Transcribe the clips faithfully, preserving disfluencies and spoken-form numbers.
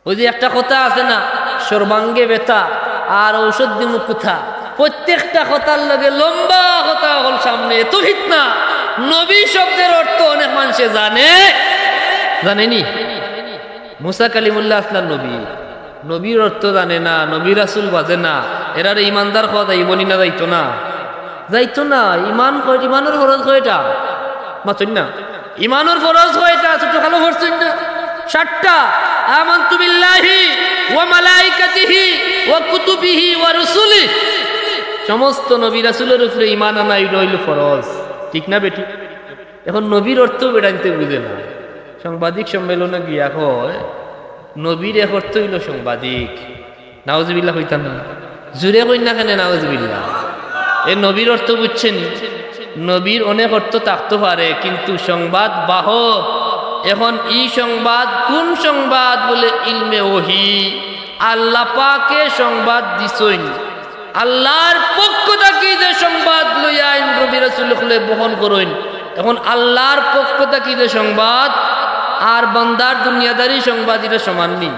ওই যে একটা কথা আছে না, "সর্বাঙ্গে ব্যথা আর ঔষধ দিমু কুথা।" প্রত্যেকটা কথার লগে লম্বা কথা অকল সামনে, এত ফিতনা। নবী শব্দের অর্থ অনেক মানষে জানে, জানেনি? মুসা কালিমুল্লাহ আসলা নবী, নবীর অর্থ জানে না, নবী রাসুল বাজে না, এরারে ইমানদার কওয়া যাইবনি না, যাইতো না, যাইতো না। ইমান কয়, ইমানর ফরজ কয়টা? মাতইন না। ইমানর ফরজ কয়টা? ছোটকালো পড়ছইন না? সাতটা। আমানতু বিল্লাহি ওয়া মালাইকাতিহি ওয়া কুতুবিহি ওয়া রুসুলি। সমস্ত নবী রাসুলের উপরে ইমান আনা, ইটা অইলো ফরজ। ঠিক না বেঠিক? এখন নবীর অর্থ বেটাইন্তে বুঝে না। সাংবাদিক সম্মেলনে গিয়া কয়, নবীর এক অর্থ অইলো সাংবাদিক। নাউজুবিল্লাহ কইতা না? জুরে কইন না কেনে নাউজুবিল্লাহ? এ নবীর অর্থ বুঝছেন? নবীর অনেক অর্থ থাকতো পারে, কিন্তু সংবাদ বাহক, এখন ই সংবাদ কুন সংবাদ বলে ইলমে ওহি, আল্লাহ পাকে সংবাদ দিছইন, আল্লাহর পক্ষ থাকি যে সংবাদ লইয়া আইন নবী রাসুল হকলে বহন করইন, এখন আল্লাহর পক্ষ থাকি যে সংবাদ আর বান্দার দুনিয়াদারি সংবাদ, ইটা সমান নি।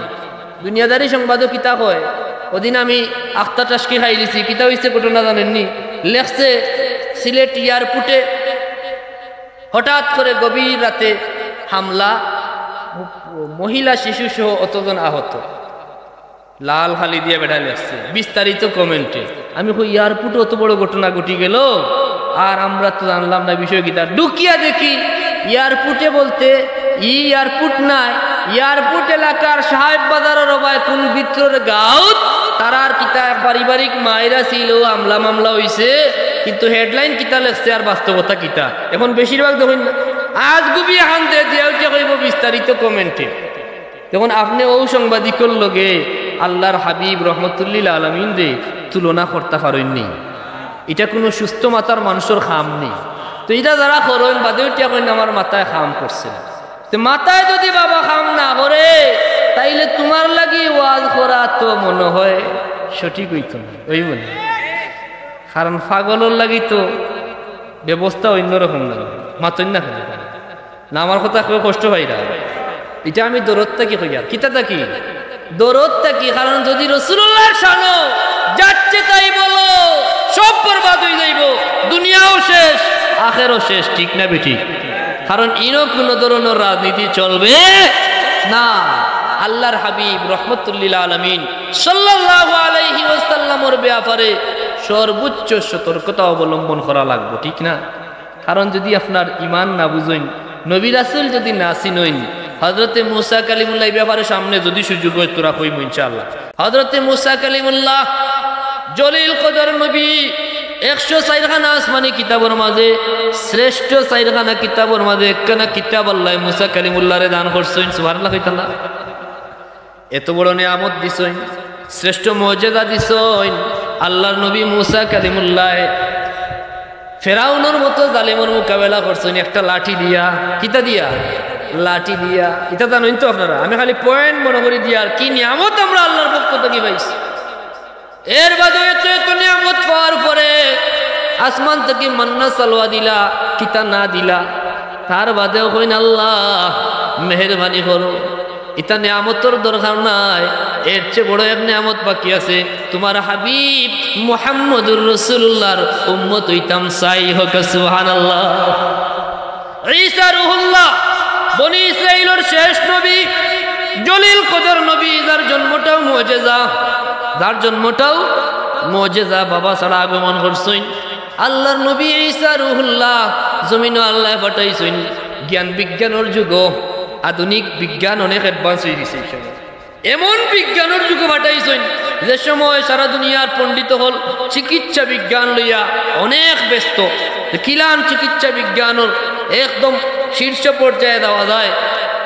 দুনিয়াদারি সংবাদও কিতা কয়? ওদিন আমি আখতা টাসকি খাই দিছি, কিতা অইছে ঘটনা জানেননি? লেখছে, সিলেট এয়ারপোর্টে হঠাৎ করে গভীর রাতে হামলা, মহিলা শিশু সহ অতজন আহত। লাল খালি দিয়া বেটায় লেখছে, বিস্তারিত কমেন্টে। আমি কই, এয়ারপোর্টে অত বড় ঘটনা ঘটি গেল, আর আমরা তো জানলাম না বিষয় কিতা। ঢুকিয়া দেখি, এয়ারপোর্টে বলতে ই এয়ারপোর্ট নায়, এয়ারপোর্ট এলাকার সাহেব বাজারর ওবায় কোন ভিতরর গাঁওত তারার কিতা এক পারিবারিক মাইরা ছিল, হামলা মামলা অইছে, কিন্তু হেডলাইন কিতা লেখছে আর বাস্তবতা কিতা। এখন বেশিরভাগ দেখইন না, আজ গুবি হান দে দিয়া উঠে কইব বিস্তারিত কমেন্টে। তখন আপনে অউ সাংবাদিকর লগে আল্লাহর হাবিব রহমতুল্লিল আলামিনরে তুলনা করতা পারইন নি? ইটা কুনু সুস্থ মাথার মানষর কাম নি। তো ইটা যারা করইন, বাদে উঠিয়া কইন, "আমার মাথায় কাম করছে না।" তে মাথায় যুদি বাবা কাম না করে, তাইলে তুমার লাগি ওয়াজ করা তো মনো হয় সঠিক অইতো না, অইবো না? কারণ পাগলর লাগি তো ব্যবস্থা অইন্যরকম না, মাতইন না কেনে? না, আমার কথা কেউ কষ্ট পাইরা। ইটা আমি দরদ থাকি কইয়ার। কিতা থাকি? দরদ থাকি। কারণ যুদি রসুলুল্লাহর শানো যাচ্ছে তাই বলো, সব বরবাদ অই যাইবো, দুনিয়াও শেষ, আখেরও শেষ, ঠিক না বেঠিক? কারণ ইনো কুনু ধরনর রাজনীতি চলবে না। আল্লাহর হাবিব রহমতুল্লিল আলামিন সাল্লাল্লাহু আলাইহি ওয়াসাল্লামর ব্যাপারে সর্বোচ্চ সতর্কতা অবলম্বন করা লাগবো, ঠিক না? কারণ যুদি আপনার ইমান না বুঝইন, নবী রাসুল যুদি না চিনইন, হজরতে মুসা কালিমুল্লাহ ই ব্যাপারে সামনে যুদি সুযোগ অয়, থুড়া কইমু ইনশাআল্লাহ। হজরতে মুসা কালিমুল্লাহ জলিল কদর নবী, একশো চাইরখানা আসমানি কিতাবর মাঝে, শ্রেষ্ঠ চাইরখানা কিতাবর মাঝে একখানা কিতাব আল্লায় মুসা কালিমুল্লাহরে দান করছইন। সুবহানাল্লাহ কইতা না? এত বড় নিয়ামত দিছইন, শ্রেষ্ঠ মুজেজা দিছইন আল্লাহর নবী মুসা কালিমুল্লায়। ফেরাউনর মতো জালেমর মোকাবেলা করছইন একটা লাঠি দিয়া। কিতা দিয়া? লাঠি দিয়া। ইটা জানইন তো আপনারা, আমি খালি পয়েন্ট মনো করি দিয়ার, কি নিয়ামত আমরা আল্লাহর পক্ষ থাকি পাইছি। এর বাদে এত এত নিয়ামত পাওয়ার পরে আসমান থাকি মান্না সালওয়া দিলা, কিতা না দিলা, তার বাদেও কইন, "আল্লাহ, মেহেরবানি করো।" ইতা নিয়ামতর দরকার নাই, এর চেয়ে বড় এক নিয়ামত বাকি আছে। তুমার হাবিব মুহাম্মদুর রাসূলুল্লাহর উম্মত অইতাম চাই, হোক সুবহানাল্লাহ। ঈসা রুহুল্লাহ, বনি ইসরাইলর শেষ নবী, জলিল কদর নবী, যার জন্মটাও মুজেজা, যার জন্মটাও মুজেজা, বাবা ছাড়া আগমন করছইন। আল্লাহর নবী ঈসা রুহুল্লাহ জমিনো আল্লায় পাঠাইছইন। জ্ঞান বিজ্ঞানর যুগো, আধুনিক বিজ্ঞান অনেক অ্যাডভান্স অই গেছে এই সময়। এমন বিজ্ঞানর যুগো পাঠাইছইন, যে সময় সারা দুনিয়ার পণ্ডিত অকল চিকিৎসা বিজ্ঞান লইয়া অনেক ব্যস্ত। কিলান চিকিৎসা বিজ্ঞানর একদম শীর্ষ পর্যায়ে দেওয়া যায়,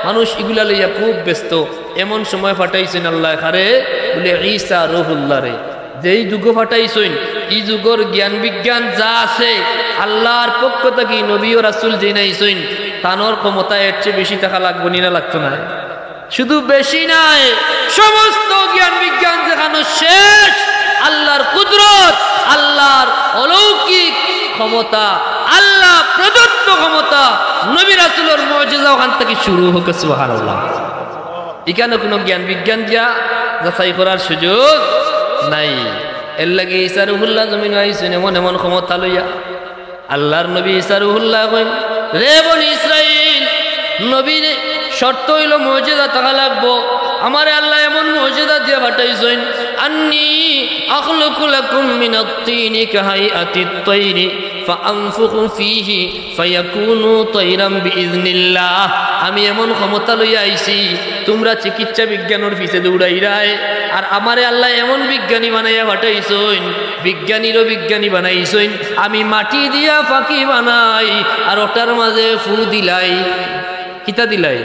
মানুষ ইগুলা লইয়া খুব ব্যস্ত। এমন সময় পাঠাইছইন আল্লায় কারে, বলে ঈসা রুহুল্লাহরে। যেই যুগো পাঠাইছইন, ই যুগর জ্ঞান বিজ্ঞান যা আছে, আল্লাহর পক্ষ থাকি নবী ও রাসূল যেইন আইছইন, তানর ক্ষমতা এর চেয়ে বেশি থাকা লাগবো নি না লাগতো না? শুধু বেশি নায়, সমস্ত জ্ঞান বিজ্ঞান যেখানো শেষ, আল্লাহর কুদরত, আল্লাহর অলৌকিক ক্ষমতা, আল্লাহ প্রদত্ত ক্ষমতা, নবী রাসূলর মুজেজা ওখান থাকি শুরু, হোক সুবহানাল্লাহ। ইখানো কুনু জ্ঞান বিজ্ঞান দিয়া যাচাই করার সুযোগ নাই। এরলাগি ইসা রুহুল্লাহ জমিনো আইছইন এমন এমন ক্ষমতা লইয়া। আল্লার নবী ইসা রুহুল্লায় কইন, "রে বনি ইসরাইল, নবীর শর্ত অইলো মুজিজা থাকা লাগবো। আমারে আল্লায় এমন মুজিজা দিয়া পাঠাইছইন, আন্নী আখলুকু লাকুম মিনাত তিনি কাহাইআতিত তাইরি ফাআনফুখু ফিহি ফায়াকুনু তাইরাম বিইজনিল্লাহ।" আমি এমন ক্ষমতা লইয়া আইছি, তুমরা চিকিৎসা বিজ্ঞানর পিছে দৌড়াইরায়, আর আমারে আল্লায় এমন বিজ্ঞানী বানাইয়া পাঠাইছইন, বিজ্ঞানীরও বিজ্ঞানী বানাইছইন। আমি মাটি দিয়া পাখি বানাই, আর ওটার মাঝে ফু দিলাই। কিতা দিলাই?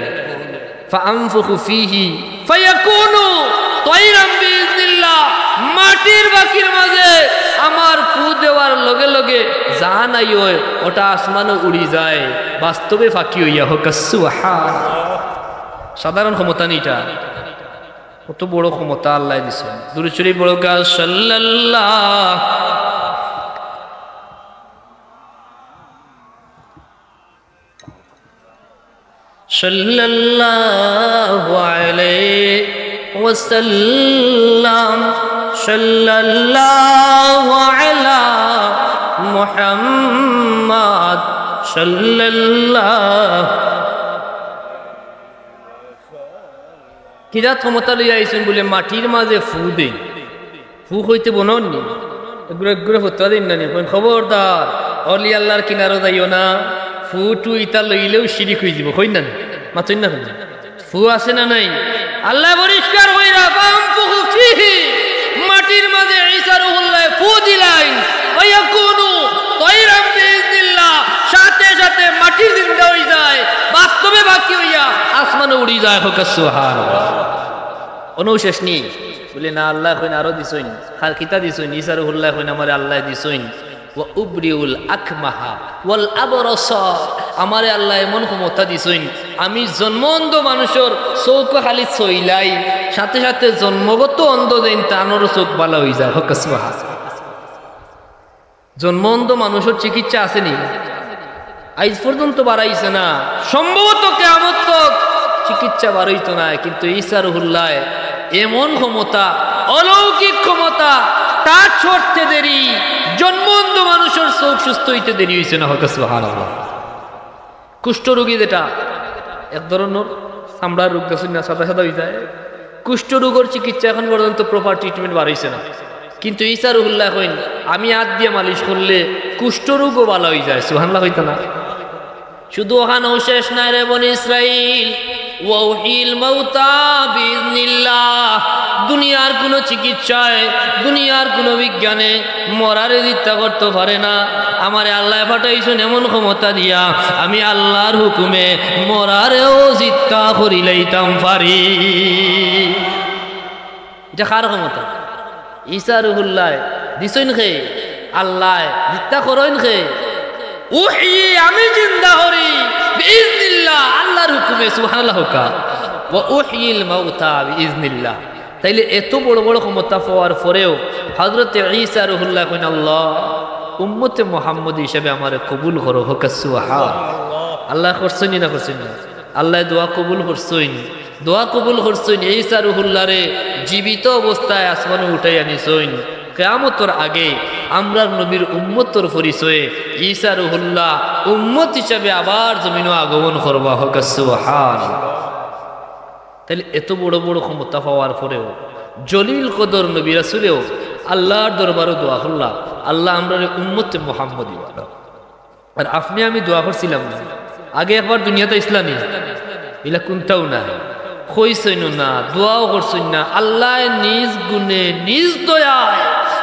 ফাআনফুখু ফিহি ফায়াকুনু তাইরাম বিইজনিল্লাহ। মাটির পাখির মাঝে আমার ফু দেওয়ার লগে লগে জান আই অয়, ওটা আসমানো উড়ি যায়, বাস্তবে পাখি অইয়া। কউক্কা সুবহান। সাধারণ ক্ষমতা নি ইটা, কত বড় ক্ষমতা আল্লায় দিছইন। দুরূদ শরীফ পড়উক্কা, সাল্লাল্লাহ। সাল্লাল্লাহু আলাইহি ওয়াসাল্লাম, সাল্লাল্লাহু আলা মুহাম্মাদ, সাল্লাল্লাহু। কিজাত ক্ষমতা লইয়া আইছইন বুলে মাটির মাঝে ফু দেইন। ফু কইতে বনর নি? এগুরে এগুরে ফতোয়া দেইন না নি? কইন, "খবরদার, অলি আল্লার কিনারো যাইও না, ফু টু ইতা লইলেউ শিরিক অইযিবো।" কইন না নি? মাতইন না কইন। ফু আছে না নাই? আল্লায় পরিষ্কার কইরা, "ফাআনফুখু ফিহি", মাটির মাঝে ইসা রুহুল্লায় ফু দিলাইন, "ফায়াকুনু তাইরাম বিইজনিল্লাহ", সাথে সাথে মাটি জিন্দা অই যায়, বাস্তবে পাখি অইয়া আসমানো উড়ি যায়। কউক্কা সুবহানাল্লাহ। অনউ শেষ নি? বুলে, "না, আল্লায় কইন আরো দিছইন।" কার কিতা দিছইন? ইসা রুহুল্লায় কইন, "আমারে আল্লায় দিছইন, ওয়া উবরিউল আকমাহা ওয়াল আবরাসা।" আমারে আল্লায় এমন ক্ষমতা দিছইন, আমি জন্ম অন্ধ মানুষর চউখো খালি চইলাই, সাথে সাথে জন্মগত অন্ধ যেইন তানরও চউখ ভালা অই যায়। কউক্কা সুবহানাল্লাহ। জন্ম অন্ধ মানুষর চিকিৎসা আছে নি? আইজ পর্যন্ত বাড়াইছে না, সম্ভবত কিয়ামত তক চিকিৎসা বাড়াইতো নায়, কিন্তু ইসা রুহুল্লায় এমন ক্ষমতা, অলৌকিক ক্ষমতা, touch করতে দেরি, জন্ম অন্ধ মানুষর চউখ সুস্থ অইতে দেরি অইছে না। কউক্কা সুবহানাল্লাহ। কুষ্ঠ রোগী যেটা এক ধরনর চামড়ার রোগ আছে না, সাদা সাদা অই যায়, কুষ্ঠ রোগর চিকিৎসা এখন পর্যন্ত proper treatment বার অইছে না। কিন্তু ইসা রুহুল্লায় কইন, "আমি আত দিয়া মালিশ করলে কুষ্ঠ রোগও ভালা অই যায়।" সুবহানাল্লাহ কইতা না? শুধু অখানউ শেষ নায় রে বনি ইসরাইল, "ওয়া উহয়িল মাউতা বিইজনিল্লাহ।" দুনিয়ার কুনু চিকিৎসায়, দুনিয়ার কুনু বিজ্ঞানে মরারে জিন্দা করতো পারে না। আমারে আল্লায় পাঠাইছইন এমন ক্ষমতা দিয়া, আমি আল্লার হুকুমে মরারেও জিন্দা করিলাইতাম পারি। ইটা কার ক্ষমতা? ইসা রুহুল্লায় দিছইন কে? আল্লায়। জিন্দা করইন কে? উহয়ি, আমি জিন্দা করি, বিইজনিল্লাহ, আল্লার হুকুমে। সুবহানাল্লাহ কউক্কা। ওয়া উহয়িল মাউতা বিইজনিল্লাহ। তাইলে এত বড় বড় ক্ষমতা পাওয়ার পরেও হযরতে ইসা রুহুল্লায় কইন, "আল্লাহ, উম্মতে মুহাম্মদী হিসাবে আমারে কবুল করো।" কউক্কা সুবহান। আল্লায় করছইন নি না করছইন না? আল্লায় দোয়া কবুল করছইন, দোয়া কবুল করছইন। ইসা রুহুল্লারে জীবিত অবস্থায় আসমানো উঠাইয়া নিছইন। কিয়ামতর আগে আমরার নবীর উম্মতর পরিচয়ে ইসা রুহুল্লাহ উম্মত হিসাবে আবার জমিনো আগমন করবা। কউক্কা সুবহান। তাইলে এত বড় বড় ক্ষমতা পাওয়ার পরেও জলিল কদর নবী রাসুলেও আল্লার দরবারো দোয়া করলা, "আল্লাহ, আমরারে উম্মতে মুহাম্মদী বানাও।" আর আপনে আমি দোয়া করছিলাম না, আগে একবার দুনিয়াত আইছলা নি? ইলা কুন্তাউ না, কইছইন না, দোয়াও করছইন না। আল্লায় নিজ গুণে, নিজ দয়ায়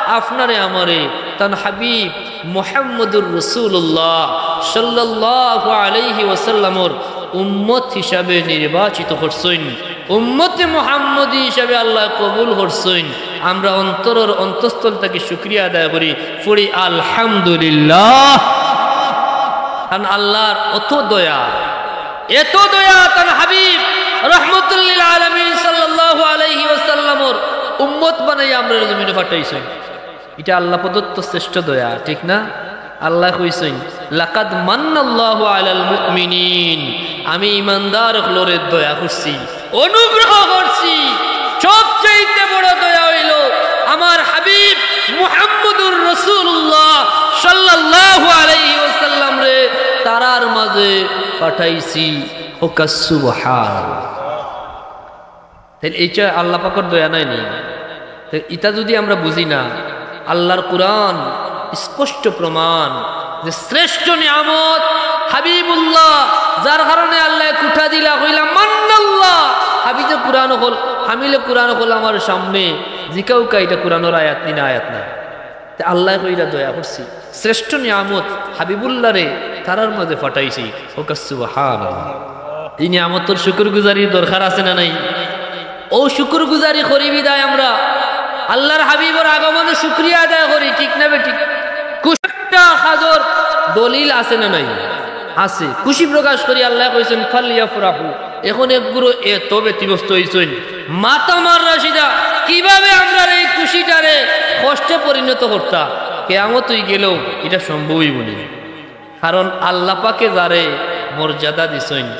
আপনারে আমারে তান হাবিব মুহাম্মদুর রাসূলুল্লাহ সাল্লাল্লাহু আলাইহি ওয়াসাল্লামর উম্মত হিসাবে নির্বাচিত করছইন। উম্মতে মুহাম্মদী হিসাবে আল্লায় কবুল করছইন। আমরা অন্তরর অন্তঃস্থল থাকি শুকরিয়া আদায় করি, পড়ি আলহামদুলিল্লাহ। কারণ আল্লার অত দয়া, এত দয়া, তান হাবিব রহমতুল্লিল আলামিন সাল্লাল্লাহু আলাইহি ওয়াসাল্লামর উম্মত বানাইয়া আমরারে জমিনো পাঠাইছইন। ইটা আল্লাহ প্রদত্ত শ্রেষ্ঠ দয়া, ঠিক না? আল্লায় কইছইন, "লাকাদ মান্নাল্লাহু আলাল মুমিনিন", আমি ইমানদার অকলরে দয়া করছি। অনুগ্রহ করছি। সবচাইতে বড় দয়া অইলো আমার হাবিব মুহাম্মদুর রাসূলুল্লাহ সাল্লাল্লাহু আলাইহি ওয়াসাল্লামরে তারার মাঝে পাঠাইছি। কউক্কা সুবহানাল্লাহ। তাইলে ইটা আল্লাহ পাকর দয়া নায় নি? তে ইটা যুদি আমরা বুঝি না, আল্লাহর কুরআন স্পষ্ট প্রমাণ যে শ্রেষ্ঠ নিয়ামত হাবিবুল্লাহ, যার কারণে আল্লায় কুঠা দিলা, কইলা মান্নাল্লাহ। হাফিজে কুরআন অকল, হামিলে কুরআন অকল আমার সামনে, জিকাউক্কা ইটা কুরআনর আয়াত নি না আয়াত নায়? তে আল্লায় কইরা দয়া করছি, শ্রেষ্ঠ নিয়ামত হাবিবুল্লাহরে তারার মাঝে পাঠাইছি। কউক্কা সুবহানাল্লাহ। ই নিয়ামতর শুকুরগুজারির দরকার আছে না নাই? অউ শুকুরগুজারি করি বিদায় আমরা আল্লাহর হাবিবর আগমনে শুকরিয়া আদায় করি, ঠিক না বেঠিক? খুশি একটা কাজর দলিল আছে না নাই? আছে। খুশি প্রকাশ করি, আল্লায় কইছইন, "ফালইয়াফরাহু।" এখন এক গুরু এত ব্যতিব্যস্ত অইছইন, মাথা মাররা সিধা, কিভাবে আমরার এই খুশিটারে কষ্টে পরিণত করতা? কিয়ামত অইগেলেও ইটা সম্ভব অইবো নি। কারণ আল্লাহ পাকে যারে মর্যাদা দিছইন,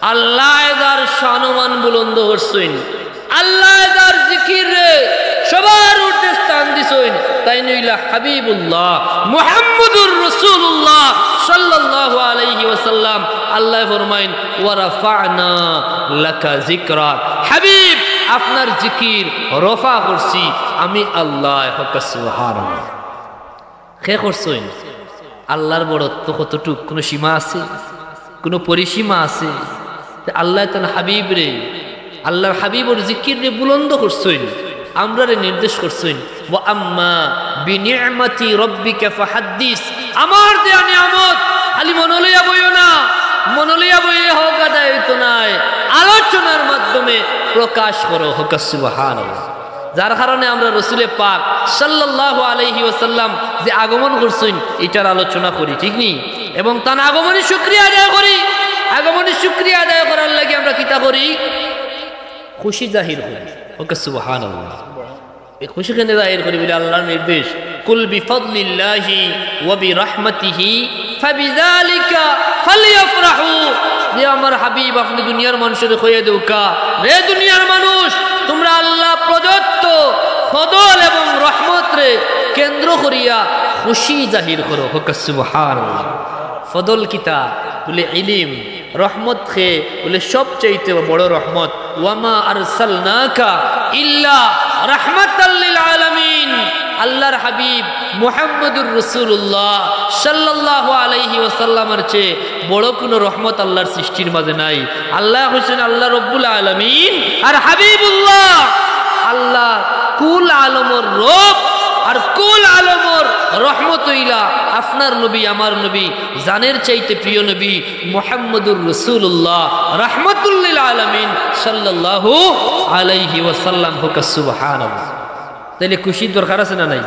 আল্লায় যার শানমান বুলন্দ করছইন, আল্লায় যার জিকিররে সবার ঊর্ধ্বে স্থান দিছইন, তাইন অইলা হাবিবুল্লাহ, মুহাম্মদুর রাসূলুল্লাহ সাল্লাল্লাহু আলাইহি ওয়াসাল্লাম। আল্লায় ফরমাইন, "ওয়া রাফা'না লাকা যিকরাক।" হাবিব, আপনার জিকির রফা করছি আমি আল্লায়। কউক্কা সুবহানাল্লাহ। কে করছইন? আল্লাহর বড়ত্ব কতটুক? কুনু সীমা আছে? কুনু পরিসীমা আছে? তে আল্লায় তান হাবিবরে, আল্লাহর হাবিবর জিকিররে বুলন্দ করছইন, আমরারে নির্দেশ করছইন, "ওয়া আম্মা বিনি'মাতি রাব্বিকা ফাহাদ্দিস।" আমার দেয়া নিয়ামত খালি মনো লইয়া বইও না, মনো লইয়া বইলে হক আদায় অইতো নায়, আলোচনার মাধ্যমে প্রকাশ করো। কউক্কা সুবহানাল্লাহ। যার কারণে আমরা রসুলে পাক সাল্লাল্লাহু আলাইহি ওয়াসাল্লাম যে আগমন করছইন, ইটার আলোচনা করি, ঠিক নি? এবং তান আগমনে শুকরিয়া আদায় করি। আগমনে শুকরিয়া আদায় করার লাগি আমরা কিতা করি? খুশি জাহির করি। কউক্কা সুবহানাল্লাহ। এই খুশি কেনে জাহির করি? বলে আল্লাহর নির্দেশ, "কুল বিফাদলিল্লাহি ওয়া বিরাহমাতিহি ফাবিযালিকা ফালইয়াফরাহু।" যে আমার হাবিব, আপনে দুনিয়ার মানুষরে কইয়া দেউক্কা, রে দুনিয়ার মানুষ, তুমরা আল্লাহ প্রদত্ত ফদল এবং রহমতরে কেন্দ্র করিয়া খুশি জাহির করো। কউক্কা সুবহানাল্লাহ। ফদল কিতা? বলে ইলিম। রহমত কে? বলে সবচাইতে বড় রহমত। "ওয়ামা আরসালনাকা ইল্লা রাহমাতাল লিল আলামিন।" আল্লাহর হাবিব মুহাম্মদুর রাসূলুল্লাহ সাল্লাল্লাহু আলাইহি ওয়াসাল্লামর চেয়ে বড় কুনু রহমত আল্লাহর সৃষ্টির মাঝে নাই। আল্লায় কইছইন আল্লাহ রব্বুল আলামিন আর হাবিবুল্লাহ। আল্লাহ কুল আলমর রব আর কুল আলমর রহমত অইলা আপনার নবী, আমার নবী, জানের চাইতে প্রিয় নবী মুহাম্মদুর রাসূলুল্লাহ রাহমাতুল লিল আলামিন সাল্লাল্লাহু আলাইহি ওয়াসাল্লাম। কউক্কা সুবহানাল্লাহ। তাইলে খুশির দরকার আছে না নাই?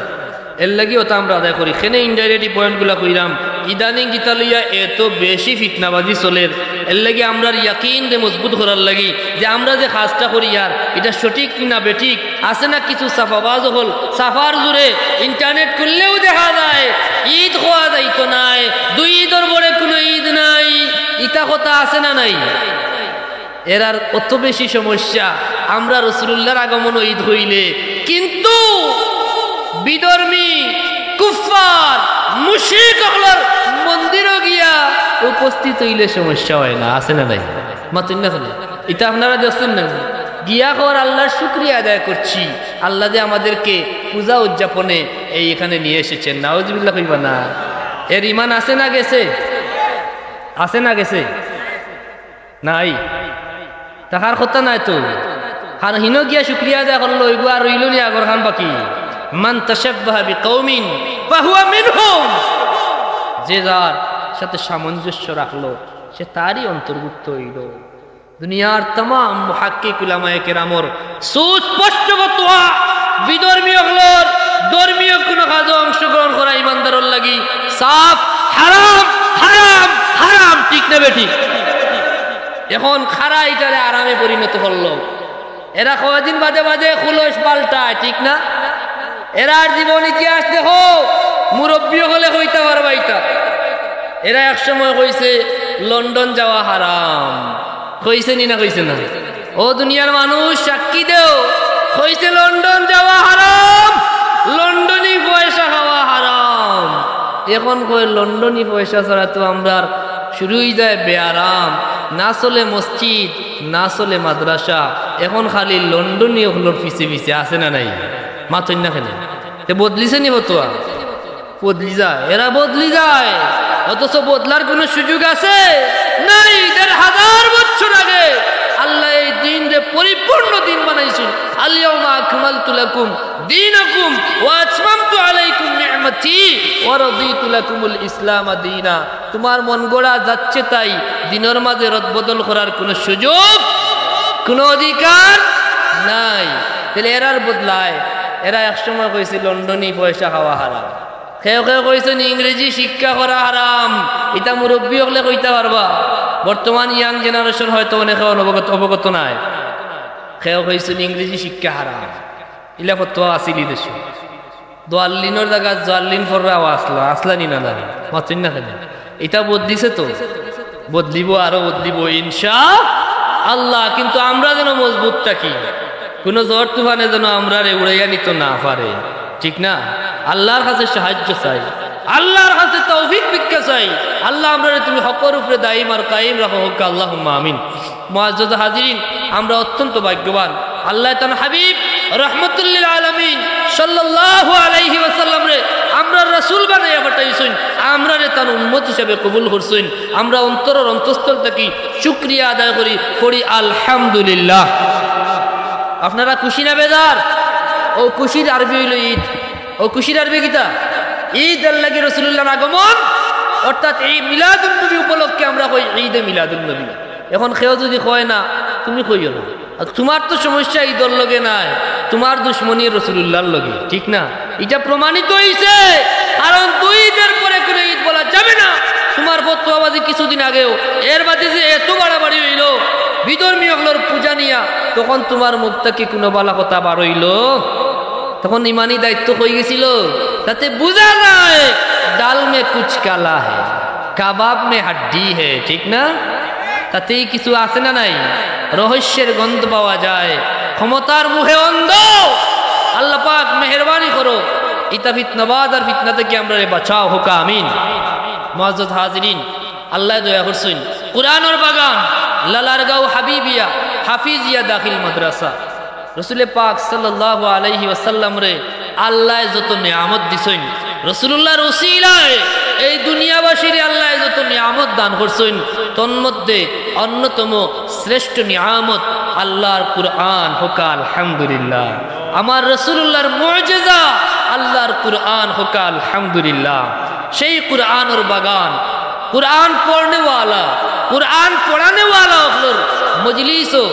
এরলাগি অতা আমরা আদায় করি। কেনে indirect ই point গুলা কইরাম, ইদানিং ইতা লইয়া এত বেশি ফিতনাবাজি চলের, এরলাগি আমরার ইয়াকিনরে মজবুত করার লাগি যে আমরা যে কাজটা করিয়ার, ইটা সঠিক না বেঠিক, আছে না কিছু ছাফাবাজ অকল, ছাফার জোরে internet খুললেও দেখা যায়, ঈদ কওয়া যাইতো নায়, দুই ঈদর পরে কুনু ঈদ নাই, ইতা কথা আছে না নাই? এরার অত বেশি সমস্যা, আমরা রসুলুল্লাহর আগমন ঈদ অইলে, কিন্তু বিধর্মী, কুফফার, মুশরিক অকলর মন্দিরো গিয়া উপস্থিত অইলে সমস্যা অয় না, আছে না নাই? মাতইন না কেনে? ইতা আপনারা দেখছইন না? গিয়া কর আল্লাহর শুকরিয়া আদায় করছি, আল্লাহ যে আমাদেরকে পূজা উদযাপনে এই এখানে নিয়ে এসেছেন। নাউজুবিল্লাহ কইবা না? এর ইমান আছে না গেছে? আছে না গেছে? নাই। থাকার কথা নায় তো। কারণ হিনো গিয়া শুকরিয়া আদায় করলো, অইগু আর রইলো নি আগর খান বাকি। মান তাশাব্বাহা বিকাওমিন ফাহুয়া মিনহুম। যে যার সাথে সামঞ্জস্য রাখলো, সে তারই অন্তর্ভুক্ত অইলো। দুনিয়ার তামাম মুহাক্কিক উলামায়ে কেরামর সুস্পষ্ট ফতোয়া, বিধর্মী অকলর ধর্মীয় কুনু কাজো অংশগ্রহণ করা ইমানদারর লাগি সাফ হারাম, হারাম, হারাম, ঠিক না বেঠিক? এখন কারা ইটারে হারামে পরিণত করলো? এরা কয়দিন বাদে বাদে খুলস পাল্টায়, ঠিক না? এরার জীবন ইতিহাস দেখো, মুরব্বী অকলে কইতা পারবা ইতা। এরা এক সময় কইছে লন্ডন যাওয়া হারাম, কইছে নি না কইছে না? ও দুনিয়ার মানুষ, সাক্ষী দেও, কইছে লন্ডন যাওয়া হারাম, লন্ডনি পয়সা খাওয়া হারাম। এখন কয় লন্ডনি পয়সা ছাড়া তো আমরার শুরুই যায় বেয়ারাম, না চলে মসজিদ, না চলে মাদ্রাসা। এখন খালি লন্ডনি অকলর পিছে পিছে, আছে না নাই? মাতইন না কেনে? তে বদলিছে নি ফতোয়া? বদলি যায়, এরা বদলি যায়, অথচ বদলার কোনো সুযোগ আছে? নাই। দেড় হাজার বছর আগে আল্লায় এই দিনরে পরিপূর্ণ দিন বানাইছইন। আল ইয়াউমা আকমালতু লাকুম দীনাকুম ওয়া আতমামতু আলাইকুম নি'মাতি ওয়া রাদিতু লাকুমুল ইসলামা দীনা। তোমার মন গড়া যাচ্ছে তাই, দিনর মাঝে রদবদল করার কোনো সুযোগ, কোনো অধিকার নাই। তাইলে এরার বদলায়, এরা এক সময় কইছে লন্ডনি পয়সা খাওয়া হারাম, কেউ কেউ কইছইন ইংরেজি শিক্ষা করা হারাম। ইতা মুরব্বি অকলে কইতা পারবা, বর্তমান young generation হয়তো অনেকে অনবগত, অবগত নায়। কেউ কইছইন ইংরেজি শিক্ষা হারাম, ইলা ফতোয়া আছিল ই দেশো। দোয়াল্লিনর জাগাত জোয়াল্লিন পড়রাও আছলা, আছলা নি না, না? মাতইন না কেনে? ইতা বদলিছে তো, বদলিবো, আরো বদলিবো ইনশা আল্লাহ। কিন্তু আমরা যেন মজবুত থাকি, কোনো ঝড় তুফানে যেন আমরারে উড়াইয়া নিতো না পারে, ঠিক না? আল্লাহর কাছে সাহায্য চাই, আল্লাহর কাছে তৌফিক ভিক্ষা চাই। আল্লাহ, আমরারে তুমি হকর উপরে দাইম আর কায়েম রাখো, হক আল্লাহুম্মা আমিন। মুআজ্জাজ হাজিরিন, আমরা অত্যন্ত ভাগ্যবান। আল্লায় তান হাবিব রহমতুল্লিল আলামিন সাল্লাল্লাহু আলাইহি ওয়াসাল্লামরে আমরার রাসূল বানাইয়া পাঠাইছইন, আমরারে তান উম্মত হিসাবে কবুল করছইন। আমরা অন্তরর অন্তঃস্থল থাকি শুকরিয়া আদায় করি, পড়ি আলহামদুলিল্লাহ। আপনারা খুশি না বেজার? অউ খুশির আরবি অইলো ঈদ। অউ খুশির আরবি কিতা? ঈদ। এরলাগি রাসূলুল্লাহর আগমন, অর্থাৎ এই মিলাদুন নবী উপলক্ষে আমরা কই ঈদে মিলাদুন নবী। এখন কেউ যদি কয় না, তুমি কইও না। আর তোমার তো সমস্যা ঈদর লগে নায়, তোমার দুশমনি রাসূলুল্লাহর লগে, ঠিক না? ইটা প্রমাণিত অইছে, কারণ দুই ঈদের পরে কোনো ঈদ বলা যাবে না। তোমার ফতোয়াবাজি কিছুদিন আগেও, এর বাদে যে এত বাড়াবাড়ি অইলো বিধর্মী অকলর পূজা নিয়া, তখন তোমার মুখ থাকি কোনো বালা কথা বার অইলো? তখন ইমানি দায়িত্ব কই গেছিল? তাতে বুঝা যায়, ডাল মে কুছ কালা হে, কাবাব মে হাড্ডি হে, ঠিক না? তাতেই কিছু আছে না নাই? রহস্যের গন্ধ পাওয়া যায়। ক্ষমতার মোহে অন্ধ। আল্লাহ পাক মেহেরবানি করো, ইতা ফিতনাবাজ আর ফিতনা থাকি আমরারে বাঁচাও, হক আমিন। মুআজ্জাজ হাজিরিন, আল্লায় দয়া করছইন, কোরআনর বাগান, লালারগাঁও হাবিবিয়া, হাফিজিয়া দাখিল মাদ্রাসা। রসুলে পাক সাল্লাল্লাহু আলাইহি ওয়াসাল্লামরে আল্লায় যত নিয়ামত দিছইন, রাসূলুল্লাহর উসিলায় এই দুনিয়াবাসীরে আল্লায় যত নিয়ামত দান করছইন, তন্মধ্যে অন্যতম শ্রেষ্ঠ নিয়ামত আল্লাহর কুরআন, হক আলহামদুলিল্লাহ। আমার রাসূলুল্লাহর মুজিজা আল্লাহর কুরআন, হক আলহামদুলিল্লাহ। সেই কুরআনর বাগান, কুরআন পড়নেওয়ালা, কুরআন পড়ানেওয়ালা অকলর মজলিসও,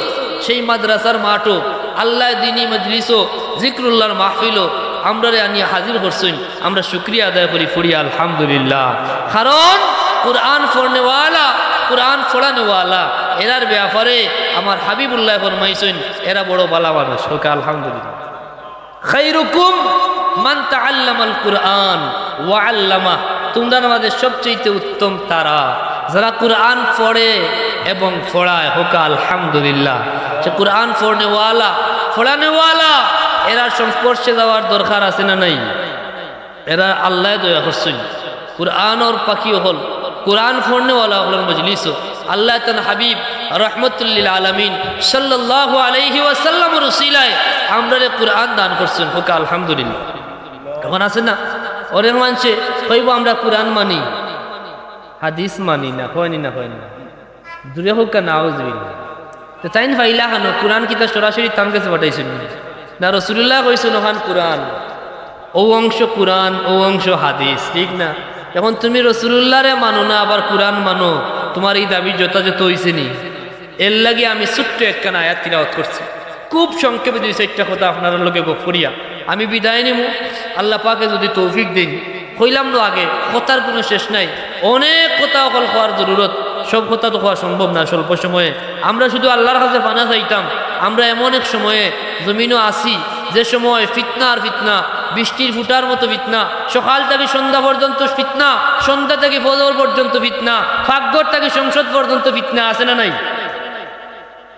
সেই মাদ্রাসার মাঠও, আল্লায় দিনী মজলিসও, জিকরুল্লাহর মাহফিলও আমরারে আনিয়া হাজির করছইন। আমরা শুকরিয়া আদায় করি, পড়ি আলহামদুলিল্লাহ। কারণ কুরআন পড়নেওয়ালা, কুরআন পড়ানেওয়ালা, এরার ব্যাপারে আমার হাবিবুল্লায় ফরমাইছইন, এরা বড় বালা মানুষ। হক আলহামদুলিল্লাহ। খাইরুকুম মান তাআল্লামাল কুরআন ওয়া আল্লামা, তোমরার মাঝে সবচেয়ে উত্তম তারা, যারা কুরআন পড়ে এবং পড়ায়। হক আলহামদুলিল্লাহ। সে কুরআন পড়নেওয়ালা, পড়ানেওয়ালা, এরার সংস্পর্শে যাওয়ার দরকার আছে না নাই? এরা আল্লায় দয়া করছইন। কুরআনর পাখি অকল, কুরআন পড়নেওয়ালা অকলর মজলিসও, আল্লায় তান হাবিব রহমতুল্লিল আলামিন সাল্লাল্লাহু আলাইহি ওয়াসাল্লামর উসিলায় আমরারে কুরআন দান করছইন। হক আলহামদুলিল্লাহ। এখন আছে না, অনেক মানষে কইবো, আমরা কুরআন মানি, হাদিস মানি না, কয়নি না, কয়নি না। জুরে কউক্কা, নাউজুবিল্লাহ। তে তাইন পাইলা কেনে? কুরআন কিতা সরাসরি তান গেছে পাঠাইছইন নি? না, রাসূলুল্লায় কইছইন অখান কুরআন, অউ অংশ কুরআন, অউ অংশ হাদিস, ঠিক না? এখন তুমি রাসূলুল্লাহরে মানো না, আবার কুরআন মানো, তুমার ই দাবি যথাযথ অইছে নি? এরলাগি আমি ছোট্ট একখান আয়াত তিলাওয়াত করছি। খুব সংক্ষেপে দুই চাইরটা কথা আপনারার লগে গফ করিয়া আমি বিদায় নিমু। আল্লাহ পাকে যুদি তৌফিক দেইন, কইলাম তো আগে, কথার কুনু শেষ নাই, অনেক কথা অকল কওয়ার জরুরত, সব কথা তো কওয়া সম্ভব না স্বল্প সময়ে। আমরা শুধু আল্লাহর কাছে পানা চাইতাম, আমরা এমন এক সময়ে জমিনো আছি, যে সময় ফিতনা আর ফিতনা, বৃষ্টির ফুটার মতো ফিতনা, সকাল থাকি সন্ধ্যা পর্যন্ত ফিতনা, সন্ধ্যা থাকি ফজর পর্যন্ত ফিতনা, পাকঘর থাকি সংসদ পর্যন্ত ফিতনা, আছে না নাই?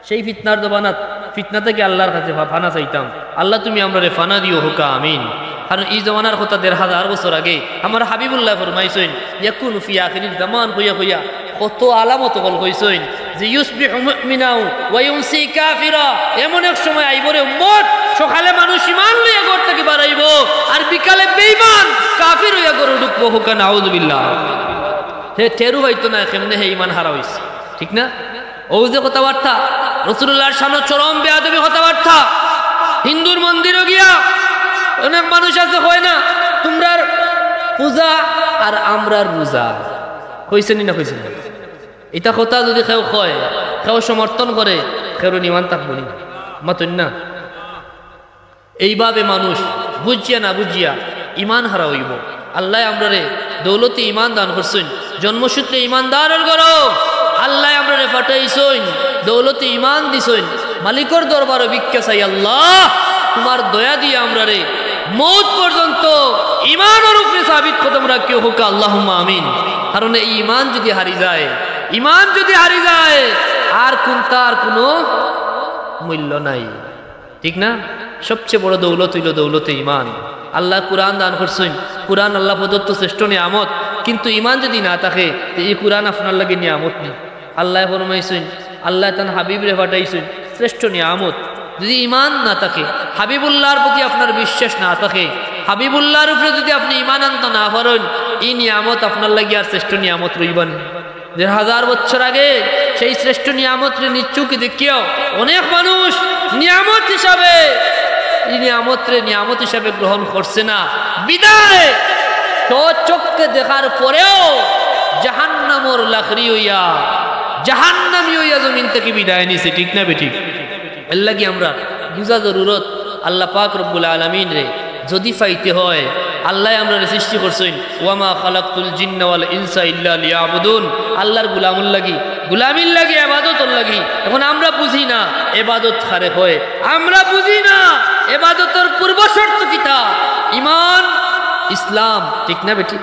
সেই ফিতনার জমানাত ফিতনা থাকি আল্লার কাছে ফা-, ফানা চাইতাম। আল্লা, তুমি আমরারে ফানা দিও, কউক্কা আমিন। কারণ ই জমানার কথা দেড় হাজার বছর আগে আমার হাবিবুল্লায় ফরমাইছইন, "ইয়াকুনু ফি আখিরিজ জামান" কইয়া কইয়া কত আলামত অকল কইছইন যে, "ইউসবিহু মুমিনাও ওয়া ইউমসি কাফিরা", এমন এক সময় আইবো রে উম্মত, সকালে মানুষ ইমান লইয়া ঘর থাকি বারাইবো, আর বিকালে বেইমান কাফির অইয়া ঘরো ঢুকবো, কউক্কা নাউজুবিল্লাহ। হে টেরও পাইতো না কেমনে হে ইমান হারা অইছে, ঠিক না? অউ যে কথাবার্তা, রসুলুল্লাহর সামনে চরম বেয়াদবি কথাবার্তা। হিন্দুর মন্দিরো গিয়া অনেক মানুষ আছে, কয় না, "তুমরার পূজা আর আমরার রোজা।" কইছে নি না কইছে না? ইতা কথা যুদি কেউ কয়, কেউ সমর্থন করে, কেউর ইমান থাকবো নি? মাতইন না। এইভাবে মানুষ বুঝিয়া না বুঝিয়া ইমান হারা অইবো। আল্লায় আমরারে দৌলতে ইমান দান করছইন, জন্মসূত্রে ইমানদারর ঘরো আল্লায় আমরারে পাঠাইছইন, দৌলতে ইমান দিছইন। মালিকর দরবারো ভিক্ষা চাই, "আল্লা, তুমার দয়া দিয়া আমরারে মউত পর্যন্ত ইমানর উপরে সাবিত কদম রাখিও", কউক্কা আল্লাহুম্মা আমিন। কারণ এই ইমান যুদি হারি যায়, ইমান যুদি হারি যায়, আর কুনটার কুনু মূল্য নাই। ঠিক না? সবচেয়ে বড় দৌলত অইলো দৌলতে ইমান। আল্লায় কুরআন দান করছইন, কুরআন আল্লা প্রদত্ত শ্রেষ্ঠ নিয়ামত, কিন্তু ইমান যুদি না থাকে, তে ই কুরআন আপনার লাগি নিয়ামত নি। আল্লায় ফরমাইছইন, আল্লায় তান হাবিবরে পাঠাইছইন, শ্রেষ্ঠ নিয়ামত। যুদি ইমান না থাকে, হাবিবুল্লাহর প্রতি আপনার বিশ্বাস না থাকে, হাবিবুল্লাহর উপরে যুদি আপনে ইমান আনতা না পারইন, ই নিয়ামত আপনার লাগি আর শ্রেষ্ঠ নিয়ামত রইবা নি। দেড় হাজার বছর আগে সেই শ্রেষ্ঠ নিয়ামতরে নিজ চউখে দেখিয়াও অনেক মানুষ নিয়ামত হিসাবে, ই নিয়ামতরে নিয়ামত হিসাবে গ্রহণ করছে না। বিদায় স্বচক্ষে দেখার পরেও জাহান্নামর লাকড়ি অইয়া, জাহান্নামী অইয়া জমিন থাকি বিদায় নিছে, ঠিক না বেঠিক? এর লাগি আমরা বুঝা জরুরত, আল্লা পাক রব্বুল আলামিনরে যুদি পাইতে হয়, আল্লায় আমরারে সৃষ্টি করছইন, "ওয়ামা খালাকতুল জিন্না ওয়াল ইনসা ইল্লা লিয়াবুদুন।" আল্লার গুলামর লাগি, গুলামির লাগি, ইবাদতর লাগি। এখন আমরা বুঝি না ইবাদত কারে কয়, আমরা বুঝি না ইবাদতর পূর্ব শর্ত কিতা, ইমান, ইসলাম, ঠিক না বেঠিক?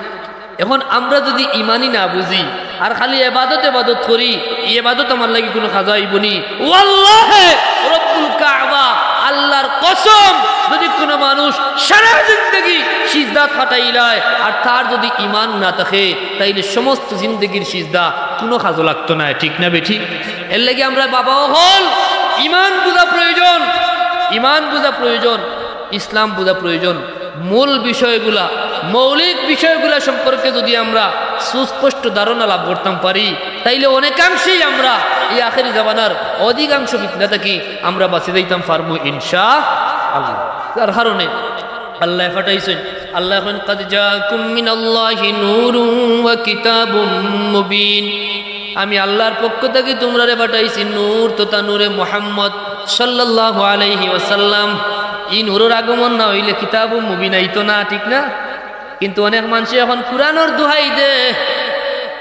এখন আমরা যুদি ইমানই না বুঝি, আর খালি এবাদত এবাদত করি, ই এবাদত আমার লাগি কুনু কাজে আইবো নি? ওয়াল্লাহে রব্বুল কাবা, আল্লার কসম, যুদি কুনু মানুষ সারা জিন্দেগি সিজদাত কাটাইলায় আর তার যুদি ইমান না থাকে, তাইলে সমস্ত জিন্দেগির সিজদা কুনু কাজো লাগতো নায়, ঠিক না বেঠিক? এর লাগি আমরা বাবা অকল ইমান বুঝা প্রয়োজন, ইমান বুঝা প্রয়োজন, ইসলাম বুঝা প্রয়োজন। মূল বিষয়গুলা, মৌলিক বিষয়গুলা সম্পর্কে যুদি আমরা সুস্পষ্ট ধারণা লাভ করতাম পারি, তাইলে অনেকাংশেই আমরা ই আখেরি জামানার অধিকাংশ ফিতনা থাকি আমরা বাচি যাইতাম পারমু ইনশা আল্লাহ। যার কারণে আল্লায় পাঠাইছইন, আল্লায় কইন, "কাদ জাআকুম মিনাল্লাহি নূরুন ওয়া কিতাবুম মুবিন।" আমি আল্লার পক্ষ থাকি তুমরারে পাঠাইছি নূর তথা নূরে মুহাম্মদ সাল্লাল্লাহু আলাইহি ওয়াসাল্লাম। ই নূরর আগমন না অইলে কিতাবুম মুবিন আইতো না, ঠিক না? কিন্তু অনেক মানষে এখন কুরআনর দোহাই দে,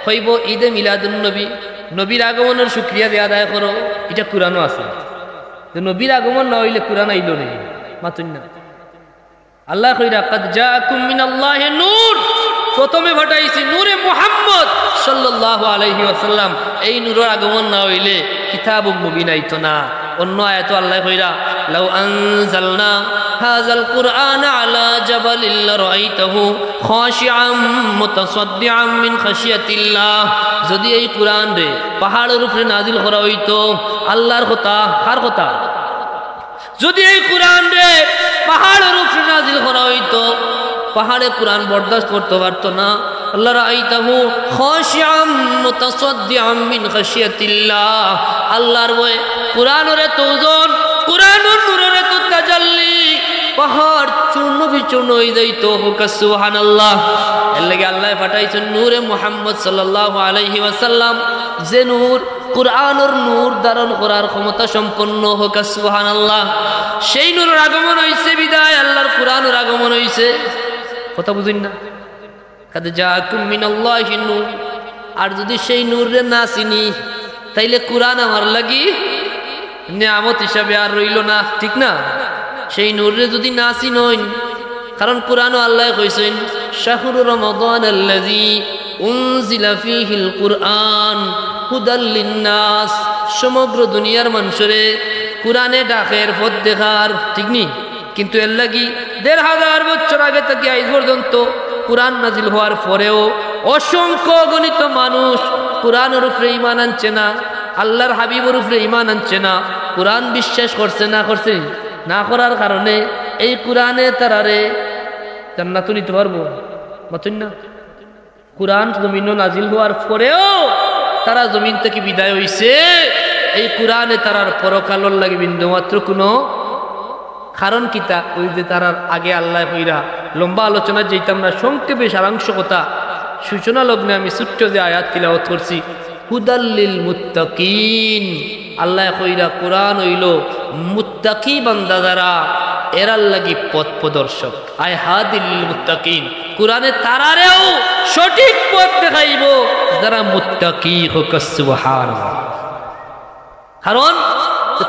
কইবো, "ঈদে মিলাদুন নবী, নবীর আগমনর শুকরিয়া যে আদায় করো, ইটা কুরআনো আছে।" তো নবীর আগমন না অইলে কুরআন আইলো নি? মাতইন না। আল্লায় কইরা, "কাদ জাআকুম মিনাল্লাহি নূর।" প্রথমে পাঠাইছি নূরে মুহাম্মদ সাল্লাল্লাহু আলাইহি ওয়াসাল্লাম। এই নূরর আগমন না অইলে কিতাবুম মুবিন আইতো না। অন্য আয়াতো আল্লায় কইরা, "লাউ আনজালনা হাযাল কুরআনা আলা জাবালিল লারাআইতাহু খাশিআম মুতাসাদ্দিআম মিন খাশিয়াতিল্লাহ।" যুদি এই কুরআনরে পাহাড়র উপরে নাজিল করা অইতো, আল্লার কথা, কার কথা? যুদি এই কুরআনরে পাহাড়র উপরে নাজিল করা অইতো, পাহাড়ে কুরআন বরদাস্ত করতো পারতো না। লারাআইতাহু খাশিআম মুতাসাদ্দিআম মিন খাশিয়াতিল্লাহ। আল্লার ভয়ে কুরআনর এত ওজন, কুরআনর নূরর এত তাজাল্লি, পাহাড় চূর্ণ বিচূর্ণ অইযাইতো। কউক্কা সুবহানাল্লাহ। এর লাগি আল্লায় পাঠাইছইন নূরে মুহাম্মদ সাল্লাল্লাহু আলাইহি ওয়াসাল্লাম, যে নূর কুরআনর নূর ধারণ করার ক্ষমতা সম্পন্ন। কউক্কা সুবহানাল্লাহ। সেই নূরর আগমন অইছে বিদায় আল্লার কুরআনর আগমন অইছে। কথা বুঝইন না? কাদ জাআকুম মিনাল্লাহি নূর। আর যুদি সেই নূররে না চিনি, তাইলে কুরআন আমার লাগি নিয়ামত হিসাবে আর রইলো না, ঠিক না? সেই নূররে যুদি না চিনইন, কারণ কুরআনো আল্লায় কইছইন, "শাহরু রমাদানাল্লাযী উনজিলা ফীহিল কুরআন হুদাল লিন্নাস।" সমগ্র দুনিয়ার মানুষরে কোরআনে ডাকের, পথ দেখার, ঠিক নি? কিন্তু এর লাগি দেড় হাজার বছর আগে থাকি আইজ পর্যন্ত কোরআন নাজিল হওয়ার পরেও অসংখ্য অগণিত মানুষ কোরআনর উপরে ঈমান আনছে না, আল্লাহর হাবিবর উপরে ঈমান আনছে না, কোরআন বিশ্বাস করছে না, করছে না করার কারণে এই কোরআনে তারারে জান্নাতও নিতে পারবো, মাতইন না? কোরআন জমিনো নাজিল হওয়ার পরেও তারা জমিন থাকি বিদায় হইছে এই কোরআনে তারার পরকালর লাগি বিন্দুমাত্র কোনো কারণ কিতা? ওই যে তারার আগে আল্লায় কইরা, লম্বা আলোচনা যাইতাম না, সংক্ষেপে সারাংশ কথা, সূচনা লগ্নে আমি ছোট্ট যে আয়াত তিলাওয়াত করছি, হুদাল লিল মুত্তাকিন। আল্লায় কইরা কোরআন অইলো মুত্তাকি বান্দা যারা, এরার লাগি পথ প্রদর্শক। আয় হাদিল লিল মুত্তাকিন, কোরআনে তারারেও সঠিক পথ দেখাইবো যারা মুত্তাকি। কউক্কা সুবহানাল্লাহ। কারণ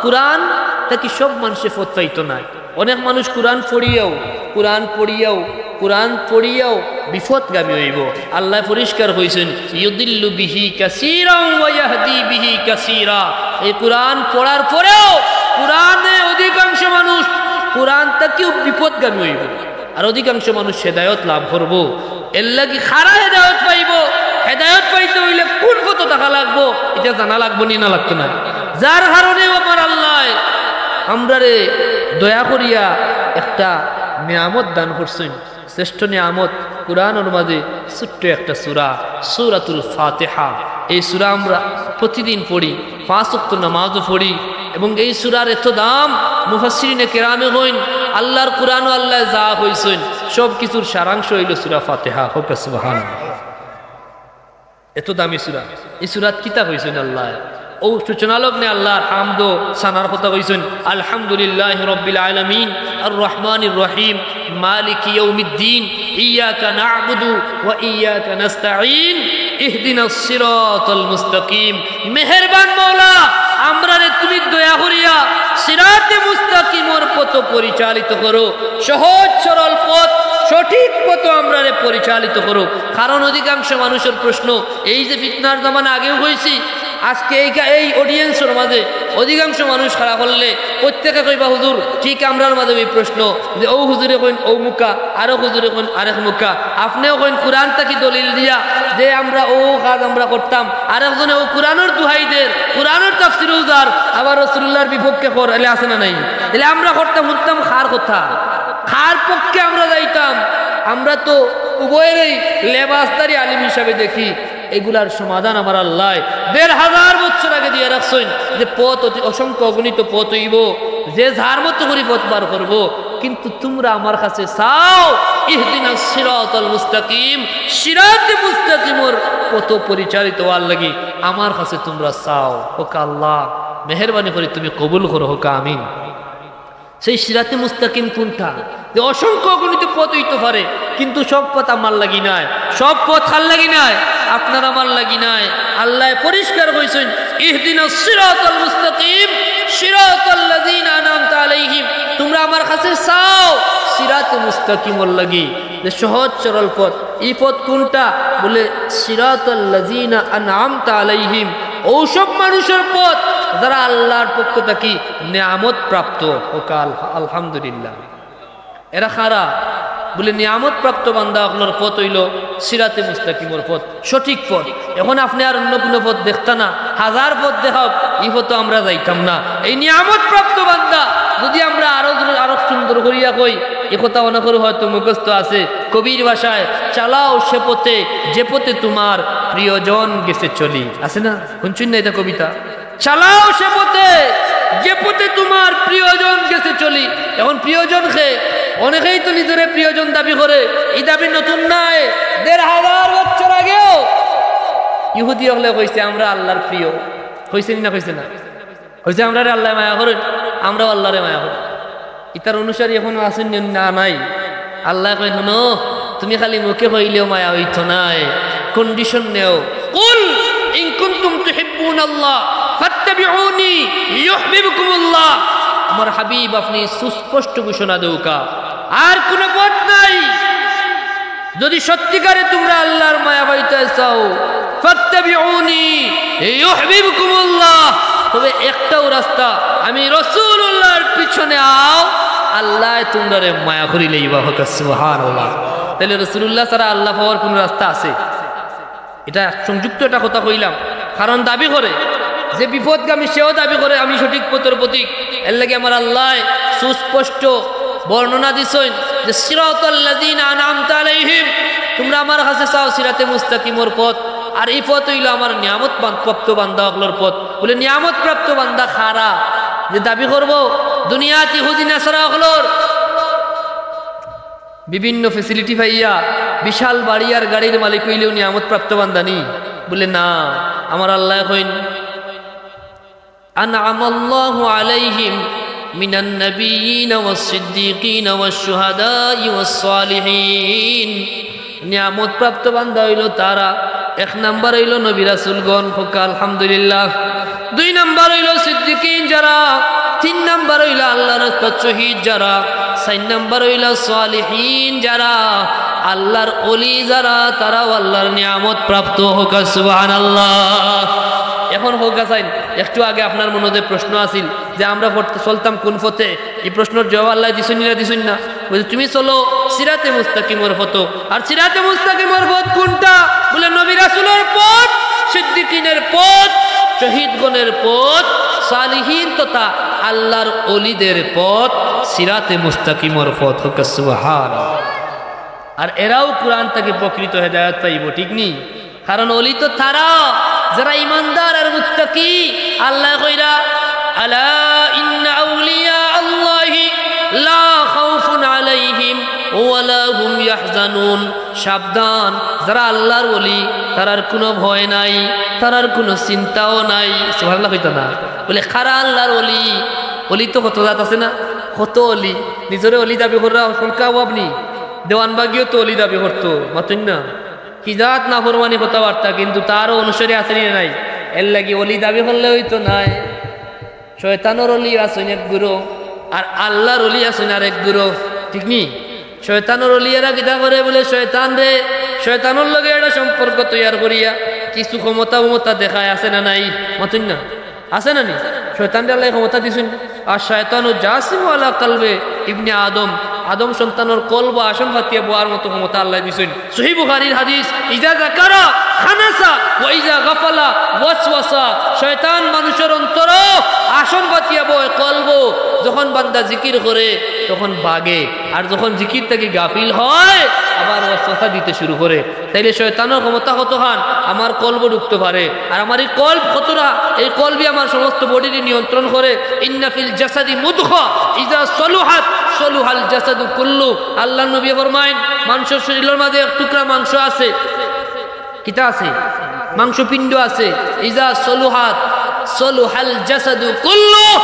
কোরআন থাকি সব মানুষে পথ পাইতো নায়। অনেক মানুষ কোরআন পড়িয়াও, কোরআন পড়িয়াও, কোরআন পড়িয়াও বিপথগামী হইবো। আল্লায় পরিষ্কার কইছইন, "ইউদিল্লু বিহি কাসীরান ওয়া ইয়াহদি বিহি কাসীরা।" এই কোরআন পড়ার পরেও কোরআনে অধিকাংশ মানুষ কোরআন থাকিও বিপথগামী হইবো, আর অধিকাংশ মানুষ হেদায়ত লাভ করবো। এর লাগি কারা হেদায়ত পাইবো? হেদায়ত পাইতে অইলে কোন পথো থাকা লাগবো, ইটা জানা লাগবো নি না লাগতো না? যার কারণে আমার আল্লায় আমরারে দয়া করিয়া একটা নিয়ামত দান করছইন, শ্রেষ্ঠ নিয়ামত, কোরআনর মাঝে ছোট্ট একটা সূরা, সূরাতুল ফাতিহা। এই সূরা আমরা প্রতিদিন পড়ি, পাঁচ ওয়াক্ত নামাজও পড়ি, এবং এই সূরার এত দাম, মুফাসসিরিনে কেরামে কইন, আল্লাহর কোরআনও আল্লায় যা কইছইন, সব কিছুর সারাংশ অইলো সূরা ফাতিহা। কউক্কা সুবহানাল্লাহ। এত দামি সূরা। এই সূরাত কিতা কইছইন আল্লায়? অউ সূচনা লগ্নে আল্লাহর হামদ ও সানার কথা কইছইন, "আলহামদুলিল্লাহি রাব্বিল আলামিন, আর রহমানির রহিম, মালিকি ইয়াউমিদ্দিন, ইয়াকা না'বুদু ওয়া ইয়াকা নাস্তাঈন, ইহদিনাস সিরাতাল মুস্তাকিম।" মেহেরবান মওলা, আমরারে তুমি দয়া করিয়া সিরাতে মুস্তাকিমর পথো পরিচালিত করো, সহজ সরল পথ, সঠিক পথো আমরারে পরিচালিত করো। কারণ অধিকাংশ মানুষর প্রশ্ন, এই যে ফিতনার জামানা, আগেও কইছি, আজকে এই কা-, এই অডিয়েন্সর মাঝে অধিকাংশ মানুষ খাড়া করলে প্রত্যেকে কইবা, "হুজুর, ঠিক আমরার মাঝে এই প্রশ্ন", যে অউ হুজুরে কইন অউ মুখা, আরক হুজুরে কইন আরেক মুখা, আপনেও কইন কোরআন থাকি দলিল দিয়া যে আমরা অউ কাজ আমরা করতাম, আরেকজনে অউ কোরআনর দুহাই দের, কোরআনর তাফসিরও যার, আবার রাসূলুল্লাহর বিপক্ষে কর, এলে আছে না নাই? তাইলে আমরা করতাম, হুনতাম কার কথা, কার পক্ষে আমরা যাইতাম? আমরা তো উভয়েরই লেবাসধারী আলিম হিসাবে দেখি। এগুলার সমাধান আমার আল্লায় দেড় হাজার বছর আগে দিয়া রাখছইন, যে পথ অতি অসংখ্য অগণিত পথ অইবো, যে যার মতো করি পথ বার করবো, কিন্তু তুমরা আমার কাছে চাও, ইহদিনাস সিরাতাল মুস্তাকিম, সিরাতে মুস্তাকিমর পথো পরিচালিত অওয়ার লাগি আমার কাছে তুমরা চাও। কউক্কা আল্লাহ, মেহেরবানি করি তুমি কবুল করো, কউক্কা আমিন। সেই সিরাতে মুস্তাকিম কোনটা? যে অসংখ্য অগণিত পথ অইতো পারে, কিন্তু সব পথ আমার লাগি নায়, সব পথ কার লাগি নায়? আপনার আমার লাগি নায়। আল্লায় পরিষ্কার কইছইন, "ইহদিনাস সিরাতাল মুস্তাকিম, সিরাতাল্লাযীনা আনআমতা আলাইহিম।" তুমরা আমার কাছে চাও সিরাতে মুস্তাকিমর লাগি, যে সহজ সরল পথ। ই পথ কোনটা? বলে, "সিরাতাল্লাযীনা আনআমতা আলাইহিম।" অউ সব মানুষর পথ যারা আল্লাহর পক্ষ থাকি নিয়ামত প্রাপ্ত। কউক্কা আল-, আলহামদুলিল্লাহ। এরা কারা? বলে, নিয়ামত প্রাপ্ত বান্দা অকলর পথ অইলো সিরাতে মুস্তাকিমর পথ, সঠিক পথ। এখন আপনে আর অন্য কোনো পথ দেখতা না, হাজার পথ দেখাউক, ই পথো আমরা যাইতাম না। এই নিয়ামত প্রাপ্ত বান্দা, যদি আমরা আরো, আরো সুন্দর করিয়া কই, ই কথা অনেকর হয়তো মুখস্থ আছে, কবির ভাষায়, "চালাও সে পথে, যে পথে তোমার প্রিয়জন গেছে চলি।" আছে না? হুনছইন না ইটা কবিতা? "চালাও সে পথে, যে পথে তোমার প্রিয়জন গেছে চলি।" এখন প্রিয়জন কে? অনেকেই তো নিজরে প্রিয়জন দাবি করে। ই দাবি নতুন নায়, দেড় হাজার বছর আগেও ইহুদি অকলে কইছে, "আমরা আল্লাহর প্রিয়।" কইছে নি না কইছে না? কইছে, "আমরারে আল্লায় মায়া করইন, আমরাও আল্লাহরে মায়া করি।" ইতার অনুসারী এখনো আছইন নি না নাই? আল্লায় কইন, "হুনো, তুমি খালি মুখে কইলেও মায়া অইতো নায়, condition নেও।" "কুল ইন কুনতুম তুহিব্বুনাল্লাহ ফাত্তাবিউনি ইউহবিবকুমুল্লাহ।" আমার হাবিব, আপনে সুস্পষ্ট ঘোষণা দেউক্কা, আর কোনো পথ নাই। যদি সত্যিকারে তুমরা আল্লাহর মায়া পাইতে চাও, "ফাত্তাবিউনি ইউহবিবকুমুল্লাহ।" তবে একটাউ রাস্তা, আমি রাসূলুল্লাহর পিছনে আও, আল্লায় তুমরারে মায়া করি লইবা। হক্কা সুবহানাল্লাহ। তাইলে রাসূলুল্লাহ ছাড়া আল্লাহ পাওয়ার কুনু রাস্তা আছে? ইটা সংযুক্ত একটা কথা কইলাম, কারণ দাবি করে যে বিপথগামী, সেও দাবি করে আমি সঠিক পথর পথিক। এরলাগি আমার আল্লায় সুস্পষ্ট বর্ণনা দিছইন যে, "সিরাতাল্লাযীনা আনআমতা আলাইহিম", তুমরা আমার কাছে চাও সিরাতে মুস্তাকিমর পথ, আর ই পথ অইলো আমার নিয়ামত বান-, প্রাপ্ত বান্দা অকলর পথ। বলে, নিয়ামত প্রাপ্ত বান্দা কারা? যে দাবি করবো দুনিয়াত ইহুদি নাসারা অকলর বিভিন্ন facility পাইয়া বিশাল বাড়ি আর গাড়ির মালিক অইলেও নিয়ামত প্রাপ্ত বান্দা নি? বলে, না, আমার আল্লায় কইন, "আনআমাল্লাহু আলাইহিম মিনান নাবিয়্যিনা ওয়াস সিদ্দিকিনা ওয়াশ শুহাদাই ওয়াস সালিহিন।" নিয়ামত প্রাপ্ত বান্দা অইলো তারা। এক নাম্বার অইলো নবী রাসূলগণ, হক্কা আলহামদুলিল্লাহ। দুই নাম্বার অইলো সিদ্দিকিন যারা, তিন নাম্বার অইলো আল্লাহর রাস্তাত শহীদ যারা, চাইর নাম্বার অইলো সালিহিন যারা, আল্লাহর ওলি যারা, তারাও আল্লাহর নিয়ামত প্রাপ্ত। হক্কা সুবহানাল্লাহ। এখন হক্কা চাইন, একটু আগে আপনার মনো যে প্রশ্ন আছিল যে আমরা পড়তে চলতাম কুন পথে, ই প্রশ্নর জবাব আল্লায় দিছইন নি না দিছইন না? বলে, তুমি চলো সিরাতে মুস্তাকিমর পথো। আর সিরাতে মুস্তাকিমর পথ কুনটা? বলে, নবী রাসূলর পথ, সিদ্দিকিনের পথ, শহীদগণের পথ, সালিহিন তথা আল্লাহর ওলিদের পথ, সিরাতে মুস্তাকিমর পথ। হক্কা সুবহান। আর এরাও কুরআন থাকি প্রকৃত হেদায়েত পাইবো, ঠিক নি? কারণ ওলি তো তারা, যারা ইমানদার আর মুত্তাকি। আল্লায় কইরা, "আলা ইন্না আউলিয়া আল্লাহি লা খাউফুন আলাইহিম ওয়া লা হুম ইয়াহজানুন।" সাবধান, যারা আল্লাহর ওলি, তারার কুনু ভয় নাই, তারার কুনু চিন্তাও নাই। সুবহানাল্লাহ কইতা না? বলে, কারা আল্লাহর ওলি? ওলি তো কত জাত আছে না, কত ওলি। নিজরে ওলি দাবি কররা সংখ্যা অভাব নি। দেওয়ানবাগিও তো ওলি দাবি করতো, মাতইন না? কি জাত নাফরমানি কথাবার্তা, কিন্তু তারও অনুসারী আছে নি না নাই? এরলাগি ওলি দাবি করলে অইতো নায়। শয়তানর ওলি আছইন এক গুরু, আর আল্লাহর ওলি আছইন আরেক গুরু, ঠিক নি? শয়তানর ওলিয়েরা কিতা করে বলে, শয়তানরে, শয়তানর লগে একটা সম্পর্ক তৈয়ার করিয়া কিছু ক্ষমতা উমতা দেখায়, আছে না নাই? মাতইন না? আছে না নি? শয়তানরে আল্লায় ক্ষমতা দিছইন। আর শয়তানু জাসিমু আলা কালবে ইবনে আদম, আদম সন্তানর কলবো আসন পাতিয়া বওয়ার মতো ক্ষমতা আল্লায় দিছইন। সহিহ বুখারীর হাদিস, "ইজা যাকারা খানাসা ওয়া ইজা গাফালা ওয়াসওয়াসা।" শয়তান মানুষর অন্তরো আসন পাতিয়া বয়, কলবো। যখন বান্দা জিকির করে, তখন বাগে, আর যখন জিকির থাকি গাফিল হয়, আবার ওয়াসওয়াসা দিতে শুরু করে। তাইলে শয়তানর ক্ষমতা কতখান? আমার কলবো ঢুকতো পারে। আর আমার ই কলব কতটা? এই কলবই আমার সমস্ত বডিরে নিয়ন্ত্রণ করে। "ইন্না ফিল জাসাদি মুদগা, ইজা সলুহাত সলুহাল জাসাদু কুল্লু।" আল্লাহর নবী ফরমাইন, মানষর শরীলর মাঝে এক টুকরা মাংস আছে, কিতা আছে? মাংসপিণ্ড আছে। "ইজা সলুহাত সলুহাল জাসাদু কুল্লু।"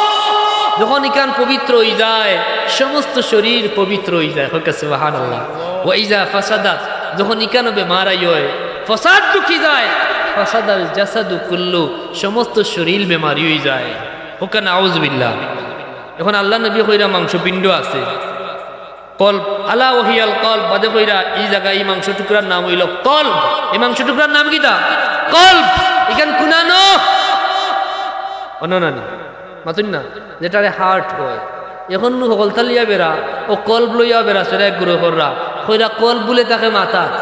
যখন ইখান পবিত্র অইযায়, সমস্ত শরীর পবিত্র অইযায়। কউক্কা সুবহানাল্লাহ। "ওয়া ইজা ফাসাদাত", যখন ইখানো বেমার আই অয়, ফসাদ ঢুকি যায়, "ফাসাদাল জাসাদু কুল্লু", সমস্ত শরীর বেমারি অইযায়। কউক্কা নাউজুবিল্লাহ। এখন আল্লাহর নবী কইরা মাংসপিণ্ড আছে, কলব, "আলা ওয়াহিয়াল কলব", বাদে কইরা ই জাগা, ই মাংস টুকরার নাম অইলো কলব। ই মাংস টুকরার নাম কিতা? কলব। ইখান কুনানো? অনো নানি? মাতইন না? যেটারে heart কয়। এখন নু হকলতা লইয়া বেড়া, অউ কলব লইয়া বেড়া, সেটা এক গুরু কররা। কইরা কলব বুলে থাকে মাথাত।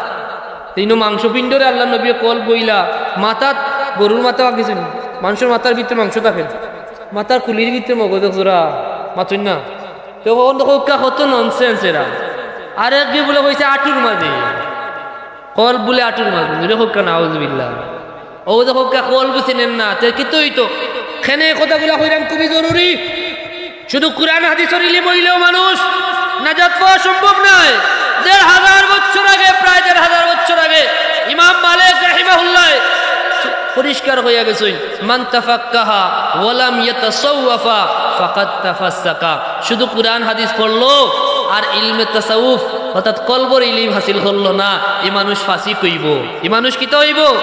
তে ইনো মাংসপিণ্ডরে আল্লাহর নবীয়ে কলব কইলা, মাথাত, গরুর মাথা বা কিছু নি। মানষর মাথার ভিতরে মাংস থাকে। মাথার খুলির ভিতরে মগজ জোড়া। মাতইন না? তে অখন দেখো, কউক্কা কত nonsense এরা। আরেক গি বুলে কইছে আটুর মাঝে। কলব বুলে আটুর মাঝে। জোরে কউক্কা নাউজুবিল্লাহ। অউ দেখো, কউক্কা কলব চিনইন না। তে কিতা অইতো? কেনে ই কথাগুলা কইরাম খুবই জরুরি। শুধু কুরআন হাদিসর ইলিম অইলেও মানুষ নাজাত পাওয়া সম্ভব নায়। দেড় হাজার বছর আগে, প্রায় দেড় হাজার বছর আগে ইমাম মালিক রাহিমাহুল্লাহ পরিষ্কার কইয়া গেছইন, "মান তাফাক্কাহা ওয়া লাম ইয়াতাসাওয়াফা ফাকাদ তাফাসসাকা।" শুধু কুরআন হাদিস পড়লো আর ইলমে তাসাউফ অর্থাৎ কলবর ইলিম হাসিল করলো না, ই মানুষ ফাসিক অইবো। ই মানুষ কিতা অইবো?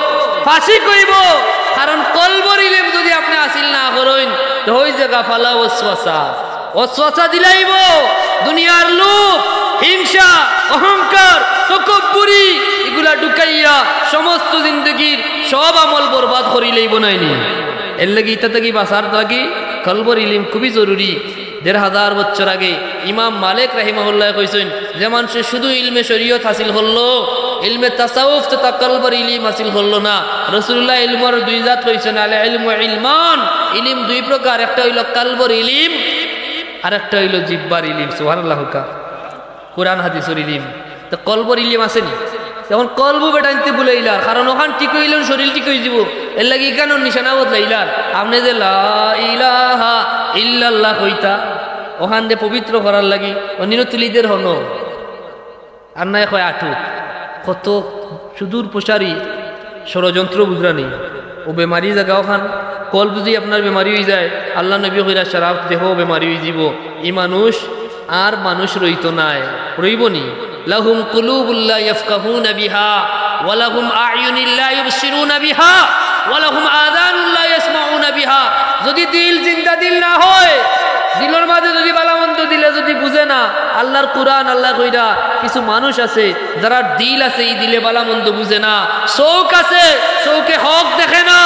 ফাসিক অইবো। কারণ কলবর ইলিম যুদি আপনে হাসিল না করইন, তে অউ যে গাফালা ওয়াসওয়াসা, ওয়াসওয়াসা দিলাইবো, দুনিয়ার লোভ, হিংসা, অহংকার, তকব্বুরি, ইগুলা ঢুকাইয়া সমস্ত জিন্দেগির সব আমল বরবাদ করিলাইবো নায়নি? এর লাগি ইতা থাকি বাঁচার লাগি কলবর ইলিম খুবই জরুরি। দেড় হাজার বছর আগে ইমাম মালিক রাহিমাহুল্লাহ কইছইন, যে মানষে শুধু ইলমে শরীয়ত হাসিল করলো, ইলমে তাসাউফ তথা কলবর ইলিম হাসিল করলো না। রাসূলুল্লাহ ইলমর দুই জাত কইছইন, আল ইলমু ইলমান, ইলিম দুই প্রকার, একটা অইলো কলবর ইলিম, আর একটা অইলো জিব্বার ইলিম। সুবহানাল্লাহ কউক্কা। কোরআন হাদিসর ইলিম, তে কলবর ইলিম আছে নি? এখন কলবো বেটাইন্তে ভুলাইলার, কারণ অখান ঠিক অইলে শরীর ঠিক অইযিবো। এর লাগি ইখানর নিশানা বদলাইলার। আপনে যে লা ইলাহা ইল্লাল্লাহ কইতা, অখানরে পবিত্র করার লাগি অনিনো তুলিদের হনো। আর নায় কয় আটুত। কত সুদূর প্রসারী ষড়যন্ত্র বুঝরা নি। অউ বেমারি জাগা অখান, কলব যুদি আপনার বেমারি অইযায়, আল্লার নবীয়ে কইরা শরাব দেহ বেমারি অইযিবো, ই মানুষ আর মানুষ রইতো নায়, রইবো নি? লাহুম কুলুবুল লা ইয়াফকাহুনা বিহা, ওয়া লাহুম আ'য়ুনুল লা ইউবসিরুনা বিহা, ওয়া লাহুম আযানুল লা ইয়াসমাউনা বিহা। যুদি দিল জিন্দা দিল না অয়, দিলর মাঝে যুদি ভালা মন্দ দিলে যুদি বুঝে না, আল্লার কোরআন আল্লায় কইরা, কিছু মানুষ আছে যারার দিল আছে, ই দিলে ভালা মন্দ বুঝে না, চউখ আছে, চউখে হক দেখে না,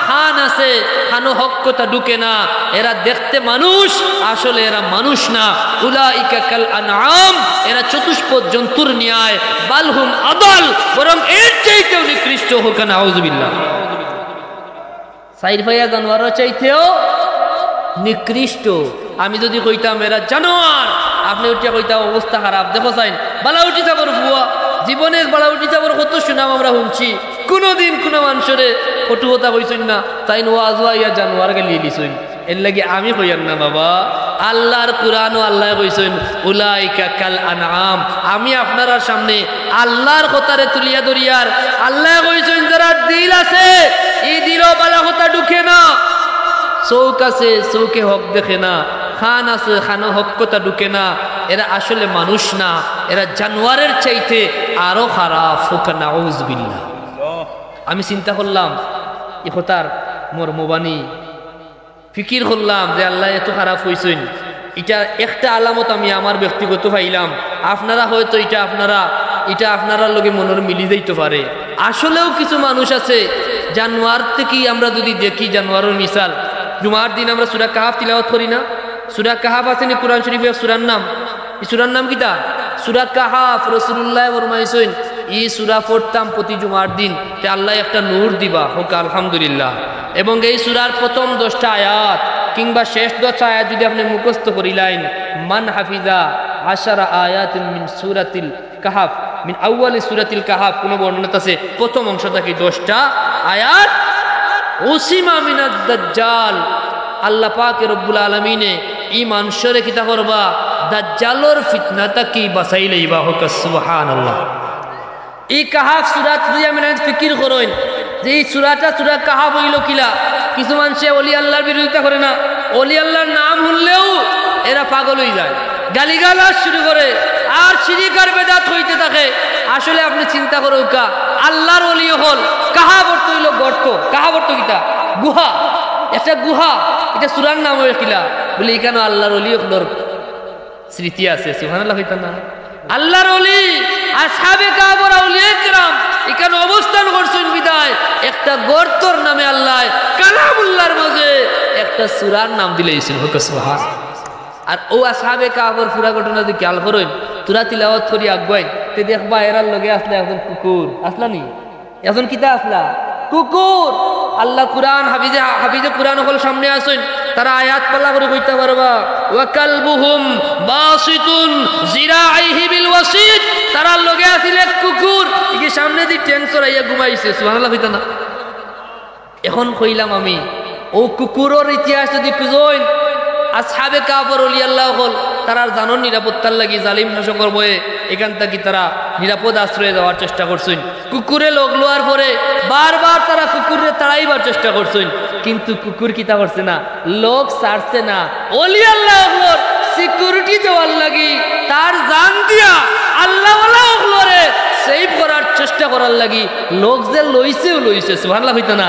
কান আছে, কানো হক কথা ঢুকে না, এরা দেখতে মানুষ, আসলে এরা মানুষ না। উলাইকা কাল আনআম, এরা চতুষ্পদ জন্তুর ন্যায়, বাল হুম আদাল, বরং এর চাইতেও নিকৃষ্ট। কউক্কা নাউজুবিল্লাহ। চাইর পাইয়া জানোয়ারর চাইতেও নিকৃষ্ট। আমি যুদি কইতাম এরা জানোয়ার, আপনে উঠিয়া কইতা অবস্থা খারাপ। দেখো চাইন, বালাউটি সাবর ফুয়া, জীবনে বালাউটি সাবর কত সুনাম আমরা হুনছি, কুনুদিন কুনু মানষরে কটু কথা কইছইন না, তাইন ওয়াজো আইয়া জানোয়ার গালি দিছইন। এর লাগি আমি কইয়ার না বাবা, আল্লার কোরআনো আল্লায় কইছইন, উলাইকা কাল আনআম। আমি আপনারার সামনে আল্লার কথারে তুলিয়া ধরিয়ার, আল্লায় কইছইন, যারার দিল আছে, ই দিলো ভালা কথা ঢুকে না, চউখ আছে, চউখে হক দেখে না, কান আছে, কানো হক কথা ঢুকে না, এরা আসলে মানুষ না, এরা জানোয়ারের চাইতে আরো খারাপ। কউক্কা নাউজুবিল্লাহ। আমি চিন্তা করলাম, ই কথার মর্মবাণী ফিকির করলাম যে আল্লায় এত খারাপ কইছইন, ইটা একটা আলামত আমি আমার ব্যক্তিগত পাইলাম। আপনারা হয়তো ইটা আপনারা, ইটা আপনারার লগে মনর মিলি যাইতো পারে। আসলেও কিছু মানুষ আছে, জানোয়ার থাকি আমরা যুদি দেখি, জানোয়ারর মিসাল, জুমার দিন আমরা সূরা কাহাফ তিলাওয়াত করি না? সূরা কাহাফ আছে নি কোরআন শরীফো এক সূরার নাম? ই সূরার নাম কিতা? সূরা কাহাফ। রাসূলুল্লায় ফরমাইছইন, ই সূরা পড়তাম প্রতি জুমার দিন, তে আল্লায় একটা নূর দিবা। কউক্কা আলহামদুলিল্লাহ। এবং এই সূরার প্রথম দশটা আয়াত কিংবা শেষ দশটা আয়াত যুদি আপনে মুখস্থ করিলাইন, মান হাফিজা আশারা আয়াতিন মিন সূরাতিল কাহাফ, মিন আউয়ালি সূরাতিল কাহাফ, কুনু বর্ণনাত আছে প্রথম অংশ থাকি দশটা আয়াত, উসিমা মিনাদ দাজ্জাল, আল্লাহ পাকে রব্বুল আলামিনে ই মানষরে কিতা করবা? দাজ্জালর ফিতনা থাকি বাঁচাইলাইবা। কউক্কা সুবহানাল্লাহ। ই কাহাফ সূরাত যুদি আমি ফিকির করইন যে ই সূরাটা সূরা কাহাফ অইলো কিলা, কিছু মানষে অলি আল্লার বিরোধিতা করে না, অলি আল্লার নাম হুনলেউ এরা পাগল অইযায়, গালিগালাজ শুরু করে, আর শিরিক আর বেদাত কইতে থাকে। আসলে আপনে চিন্তা করউক্কা, আল্লার অলি অকল, কাহাফ অর্থ অইলো গর্ত, কাহাফ অর্থ কিতা? গুহা। একটা গুহা, ইটা সূরার নাম অয় কিলা? বলে, ইখানো আল্লার অলি অকলর স্মৃতি আছে। সুবহানাল্লাহ কইতা না? আল্লার অলি, আসহাবে কাহাফর আউলিয়ায়ে কেরাম ইখানো অবস্থান করছইন বিধায় একটা গর্তর নামে আল্লায় কালামুল্লাহর মাঝে একটা সূরার নাম দিলাইছইন। কউক্কা সুবহান। আর অউ আসহাবে কাহাফর পুরা ঘটনা যুদি খেয়াল করইন, তুরা তিলাওয়াত করি আগুয়াইন, তে দেখবা এরার লগে আছলা একজন কুকুর। আছলা নি? একজন কিতা আছলা? কুকুর। আল্লার কোরআন হাফিজে, হাফিজে কোরআন অকল সামনে আছইন, তারা আয়াত পাল্লা করি কইতা পারবা, "ওয়া কালবুহুম বাসিতুন জিরাইহি বিল ওয়াসিত।" তারার লগে আছিল এক কুকুর, ইগি সামনেদি ঠেং ছড়াইয়া ঘুমাইছে। সুবহানাল্লাহ কইতা না? এখন কইলাম আমি, অউ কুকুরর ইতিহাস যুদি খুজইন, আসহাবে কাহাফর অলি আল্লাহ অকল, তারার জানর নিরাপত্তার লাগি জালিম শাসকর ভয়ে ইখান থাকি তারা নিরাপদ আশ্রয়ে যাওয়ার চেষ্টা করছইন। কুকুরে লগ লওয়ার পরে বারবার তারা কুকুররে তাড়াইবার চেষ্টা করছইন, কিন্তু কুকুর কিতা করছে না, লগ ছাড়ছে না। অলি আল্লাহ অকলর security দেওয়ার লাগি, তার জান দিয়া আল্লাহওয়ালা অকলরে save করার চেষ্টা করার লাগি লগ যে লইছেউ লইছে। সুবহানাল্লাহ কইতা না?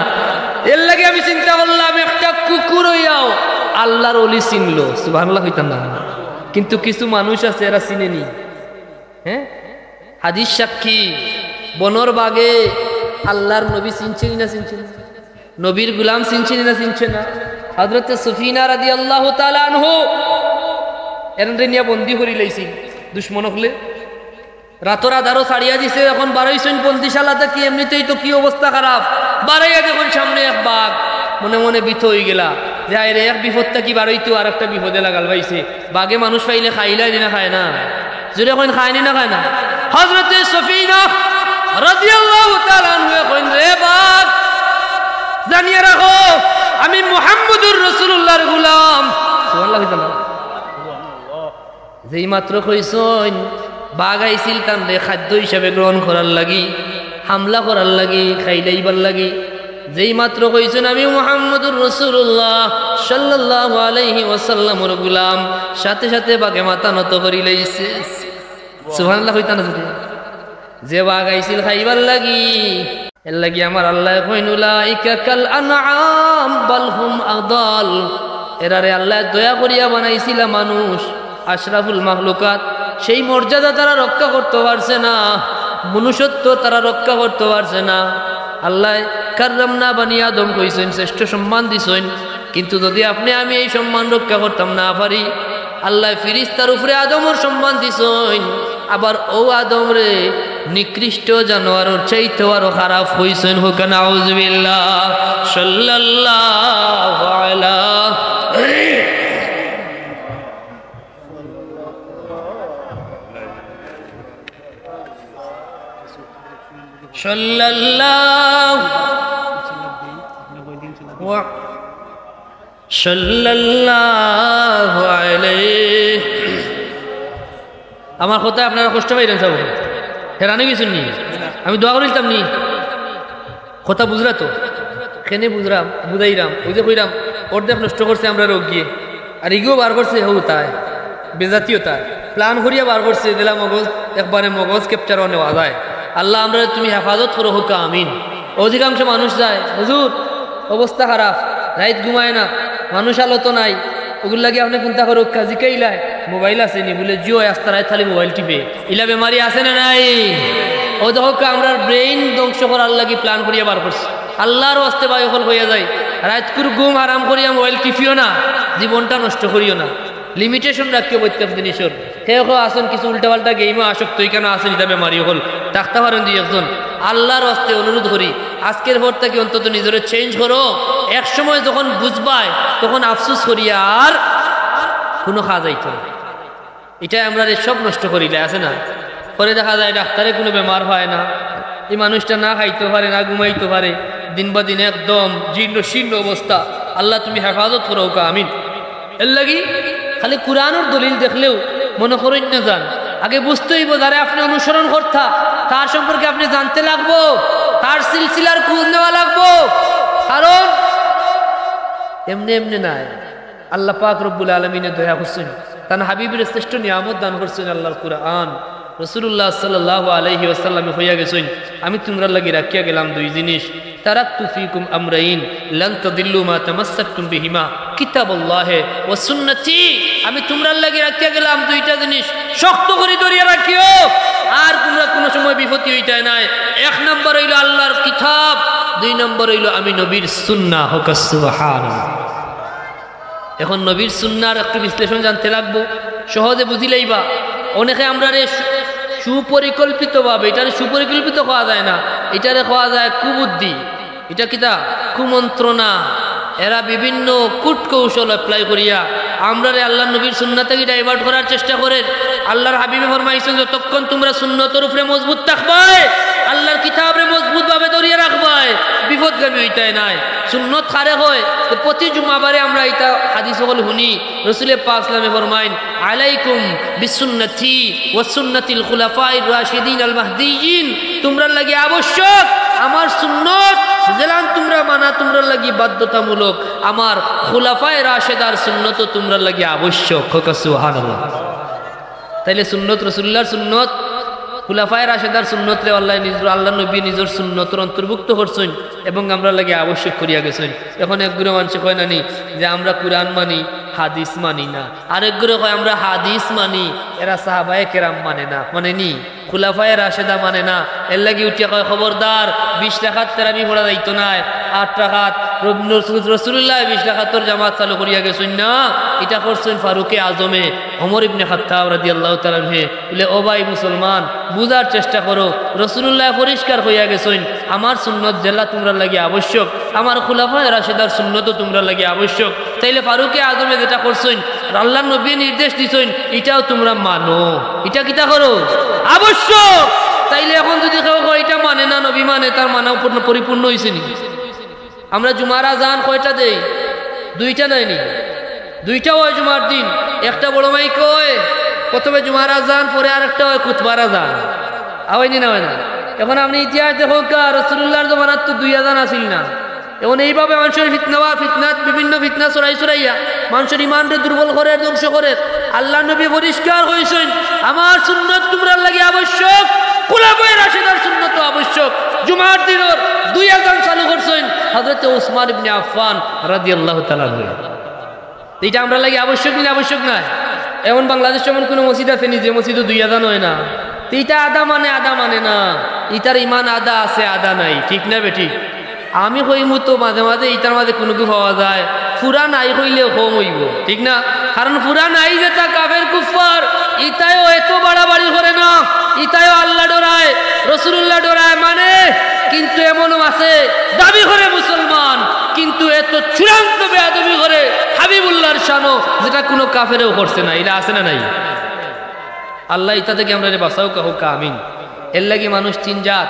এর লাগি আমি চিন্তা করলাম, একটা কুকুর অইয়াও আল্লার অলি চিনলো। সুবহানাল্লাহ কইতা না? কিন্তু কিছু মানুষ আছে, এরা চিনে নি। হ্যাঁ, হাদিস সাক্ষী, বনর বাঘে আল্লার নবী চিনছে নি না চিনছে না? নবীর গুলাম চিনছে না, চিনছে না? হযরতে সফিনা রাদিয়াল্লাহু তাআলা আনহু এরারে নিয়া বন্দি করি লাইছিল দুশমন অকলে। রাতর আধারো ছাড়িয়া দিছে, এখন বারইছইন বন্দিশালা থাকি, এমনিতেই তো কি অবস্থা খারাপ। বারইয়া দেখইন সামনে এক বাঘ, মনে মনে ভীত অইগেলা যে আরে এক বিপদ থাকি বারইতো আর একটা বিপদে লাগাল পাইছে। বাঘে মানুষ পাইলে খাইলায় নি না খায় না? জোরে কইন, খায় নি না খায় না? হযরতে সফিনা রাদিয়াল্লাহু তাআলা আনহু কইন, "রে বাঘ, জানিয়া রাখো, আমি মুহাম্মদুর রাসূলুল্লাহর গোলাম।" সুবহানাল্লাহ কইতা না? যেই মাত্র কইছইন, বাঘ আইছিল তানরে খাদ্য হিসাবে গ্রহণ করার লাগি, হামলা করার লাগি, খাইলাইবার লাগি। যেই মাত্র কইছইন, "আমি মুহাম্মদুর রাসূলুল্লাহ সাল্লাল্লাহু আলাইহি ওয়াসাল্লামর গোলাম", সাথে সাথে বাঘে মাথা নত করি লাইছে। সুবহানাল্লাহ কইতা না যদি? যে বাঘ আইছিল খাইবার লাগি, এর লাগি আমার আল্লায় কইন, "উলাইকা কাল আনআম বাল হুম আদাল।" এরারে আল্লায় দয়া করিয়া বানাইছিলা মানুষ, আশরাফুল মাখলুকাত, সেই মর্যাদা তারা রক্ষা করতে পারছে না, মনুষ্যত্ব তারা রক্ষা করতে পারছে না। আল্লায় কাররামনা বানি আদম কইছইন, শ্রেষ্ঠ সম্মান দিছইন, কিন্তু যদি আপনে আমি এই সম্মান রক্ষা করতাম না পারি, আল্লায় ফিরিস্তার উপরে আদমর সম্মান দিছইন, আবার অউ আদমরে নিকৃষ্ট জানোয়ারর চাইতেও আরো খারাপ কইছইন। কউক্কা নাউজুবিল্লাহ। সাল্লাল্লাহু আলা সাল্লাল্লাহু ওয়া সাল্লাল্লাহু আলাইহি। আমার কথায় আপনারা কষ্ট পাইরা নি? হেরানি গেছইন নি? আমি দোয়া করিলাম নি? কথা বুঝরা তো? কেনে বুঝরাম, বুঝাইরাম, ওই যে কইরাম, অর্ধেক নষ্ট করছে আমরার অগিয়ে, আর ইগিও বার করছে, হউ তাই, বেজাতিও তাই, plan করিয়া বার করছে, দিলা মগজ, একবারে মগজ capture নেওয়া যায়। আল্লাহ, আমরারে তুমি হেফাজত করো, কউক্কা আমিন। অধিকাংশ মানুষ যায়, "হুজুর, অবস্থা খারাপ, রাইত ঘুমায় না, মানুষ আলো তো নাই।" ওগুর লাগি আপনে কুন্তা করো, কাজী কেইলায় মোবাইল আছে নি? বুলে, "জি অয়, আস্তা রাইত খালি মোবাইল টিপে।" ইলা বেমারি আছে না নাই? অউ দেখউক্কা, আমরার brain ধ্বংস করার লাগি plan করিয়া বার করছে। আল্লাহর ওয়াস্তে ভাই অকল কইয়া যাই, রাইতকুর ঘুম হারাম করিয়া মোবাইল টিপিও না, জীবনটা নষ্ট করিও না। Limitation রাখিও প্রত্যেক জিনিসর। কেউ কেউ আছইন কিছু উল্টাপাল্টা game-ও আসক্ত, ইখানো আছইন ইতা বেমারি অকল, থাকতা পারইন দুই একজন। আল্লাহর ওয়াস্তে অনুরোধ করি, আজকের পর থাকি অন্তত নিজরে change করো। এক সময় যখন বুঝবায়, তখন আফসোস করিয়া আর কুনু কাজ আইতো না। ইটায় আমরারে সব নষ্ট করিলায়, আছে না? পরে দেখা যায় ডাক্তারে কুনু বেমার পায় না, ই মানুষটা না খাইতো পারে, না ঘুমাইতো পারে, দিন বা দিন একদম জীর্ণ শীর্ণ অবস্থা। আল্লাহ, তুমি হেফাজত করো, কউক্কা আমিন। এর লাগি খালি কোরআনর দলিল দেখলেও মনো করইন না যান। আগে বুঝতে অইবো, যারে আপনে অনুসরণ করতা, তার সম্পর্কে আপনে জানতে লাগবো, তার সিলসিলার খোঁজ নেওয়া লাগবো। কারণ এমনে এমনে নায়, আল্লাহ পাক রব্বুল আলামিনে দয়া করছইন, তান হাবিবরে শ্রেষ্ঠ নিয়ামত দান করছইন আল্লাহর কোরআন। রাসূলুল্লাহ সাল্লাল্লাহু আলাইহি ওয়াসাল্লামে কইয়া গেছইন, "আমি তুমরার লাগি রাখিয়া গেলাম দুই জিনিস, তারাকতু ফিকুম আমরাইন লান তাদিল্লু মা তামাসসাকতুম বিহিমা, কিতাবাল্লাহে ওয়া সুন্নতি।" আমি তুমরার লাগি রাখিয়া গেলাম দুইটা জিনিস, শক্ত করি ধরিয়া রাখিও, আর তুমরা কুনু সময় বিপথি অইতায় নায়। এক নম্বর অইলো আল্লাহর কিতাব, দুই নম্বর অইলো আমি নবীর সুন্নাহ। কউক্কা সুবহানাল্লাহ। এখন নবীর সুন্নাহর একটু বিশ্লেষণ জানতে লাগবো, সহজে বুঝিলাইবা। অনেকে আমরারে সু-, সুপরিকল্পিতভাবে, ইটারে সুপরিকল্পিত কওয়া যায় না, ইটারে কওয়া যায় কুবুদ্ধি। ইটা কিতা? কুমন্ত্রণা। এরা বিভিন্ন কূটকৌশল apply করিয়া আমরারে আল্লাহর নবীর সুন্নাহ থাকি divert করার চেষ্টা করের। আল্লাহর হাবিবে ফরমাইছইন, "যতক্ষণ তুমরা সুন্নতর উপরে মজবুত থাকবায়, আল্লাহর কিতাবরে মজবুতভাবে ধরিয়া রাখবায়, বিপদগামী অইতায় নায়।" সুন্নত কারে কয়? তো প্রতি জুমাবারে আমরা ইতা হাদিস অকল হুনি, রসুলে পাক সাল্লামে ফরমাইন, "আলাইকুম বিসুন্নতি ওয়া সুন্নাতিল খুলাফাইর রাশিদিন আল মাহদিয়িন।" তুমরার লাগি আবশ্যক আমার সুন্নত, যেলান তুমরা মানা তুমরার লাগি বাধ্যতামূলক, আমার খুলাফায়ে রাশেদার সুন্নতও তুমরার লাগি আবশ্যক। কউক্কা সুবহানাল্লাহ। তাইলে সুন্নত, রসুলুল্লাহর সুন্নত, খুলাফায়ে রাশেদার সুন্নতরে আল্লাহ নিজর, আল্লাহর নবী নিজর সুন্নতর অন্তর্ভুক্ত করছইন এবং আমরার লাগি আবশ্যক করিয়া গেছইন। এখন একগুরে মানষে কয় না নি যে আমরা কোরআন মানি, হাদিস মানি না, আরেকগুরে কয় আমরা হাদিস মানি, এরা সাহাবায়ে কেরাম মানে না, মানে নি, খুলাফায়ে রাশেদা মানে না। এর লাগি উঠিয়া কয়, "খবরদার, বিশ রাকাত তেরাবি পড়া যাইতো নায়, আট রাকাত, রসুল-, রসুলুল্লায় বিশ রাকাতর জামাত চালু করিয়া গেছইন না, ইটা করছইন ফারুকে আজমে, ওমর ইবনে খাত্তাব রাদিয়াল্লাহু তাআলা আনহু। বলে, "ও ভাই মুসলমান, বুঝার চেষ্টা করো, রসুলুল্লায় পরিষ্কার কইয়া গেছইন, আমার সুন্নত যেলা তুমরার লাগি আবশ্যক, আমার খুলাফায়ে রাশেদার সুন্নতও তুমরার লাগি আবশ্যক। তাইলে ফারুকে আজমে যেটা করছইন, আল্লাহর নবীয়ে নির্দেশ দিছইন, ইটাও তুমরা মানো।" ইটা কিতা করো? আবশ্যক। তাইলে এখন যদি কেউ কয়, "ইটা মানে না, নবী মানে", তার মানা পূর্ণ, পরিপূর্ণ অইছে নি? আমরা জুমার আজান কয়টা দেই? দুইটা নায় নি? দুইটা অয় জুমার দিন। একটা বড় মাইকে অয়, প্রথমে জুমার আজান, পরে আরেকটা অয় খুতবার আজান। অয় নি না, অয় না? এখন আপনে ইতিহাস দেখউক্কা, রসুলুল্লাহর জমানাত তো দুই আজান আছিল না। এখন এইভাবে মানষর ফিতনা বা ফিতনাত, বিভিন্ন ফিতনা ছড়াই ছড়াইয়া মানষর ইমানরে দুর্বল করের, ধ্বংস করের। আল্লাহর নবী পরিষ্কার কইছইন, "আমার সুন্নত তুমরার লাগি আবশ্যক, খুলাফায়ে রাশেদার সুন্নত আবশ্যক।" জুমার দিনর দুই আজান চালু করছইন হযরতে উসমান ইবনে আফফান রাদিয়াল্লাহু তাআলা আনহু। তো ইটা আমরার লাগি আবশ্যক নি না আবশ্যক নায়? এখন বাংলাদেশো এমন কুনু মসজিদ আছে নি যে মসজিদো দুই আজান অয় না? তো ইটা আধা মানে, আধা মানে না। ইতার ইমান আধা আছে, আধা নাই, ঠিক না বেঠিক? আমি কইমু তো মাঝে মাঝে ইতার মাঝে কুনুগু পাওয়া যায়, পুরা নাই কইলেও কম অইবো, ঠিক না? কারণ পুরা নাই যেটা কাফের কুফফার, ইতায়ও এত বাড়াবাড়ি করে না, ইতায়ও আল্লাহ ডরায়, রসুলুল্লাহ ডরায় মানে, কিন্তু এমনও আছে দাবি করে মুসলমান, কিন্তু এত চূড়ান্ত বেয়াদবি করে হাবিবুল্লাহর শানো, যেটা কুনু কাফেরেও করছে না। ইলা আছে না নাই? আল্লাহ ইতা থাকি আমরারে বাঁচাউক্কা, কউক্কা আমিন। এরলাগি মানুষ তিন জাত,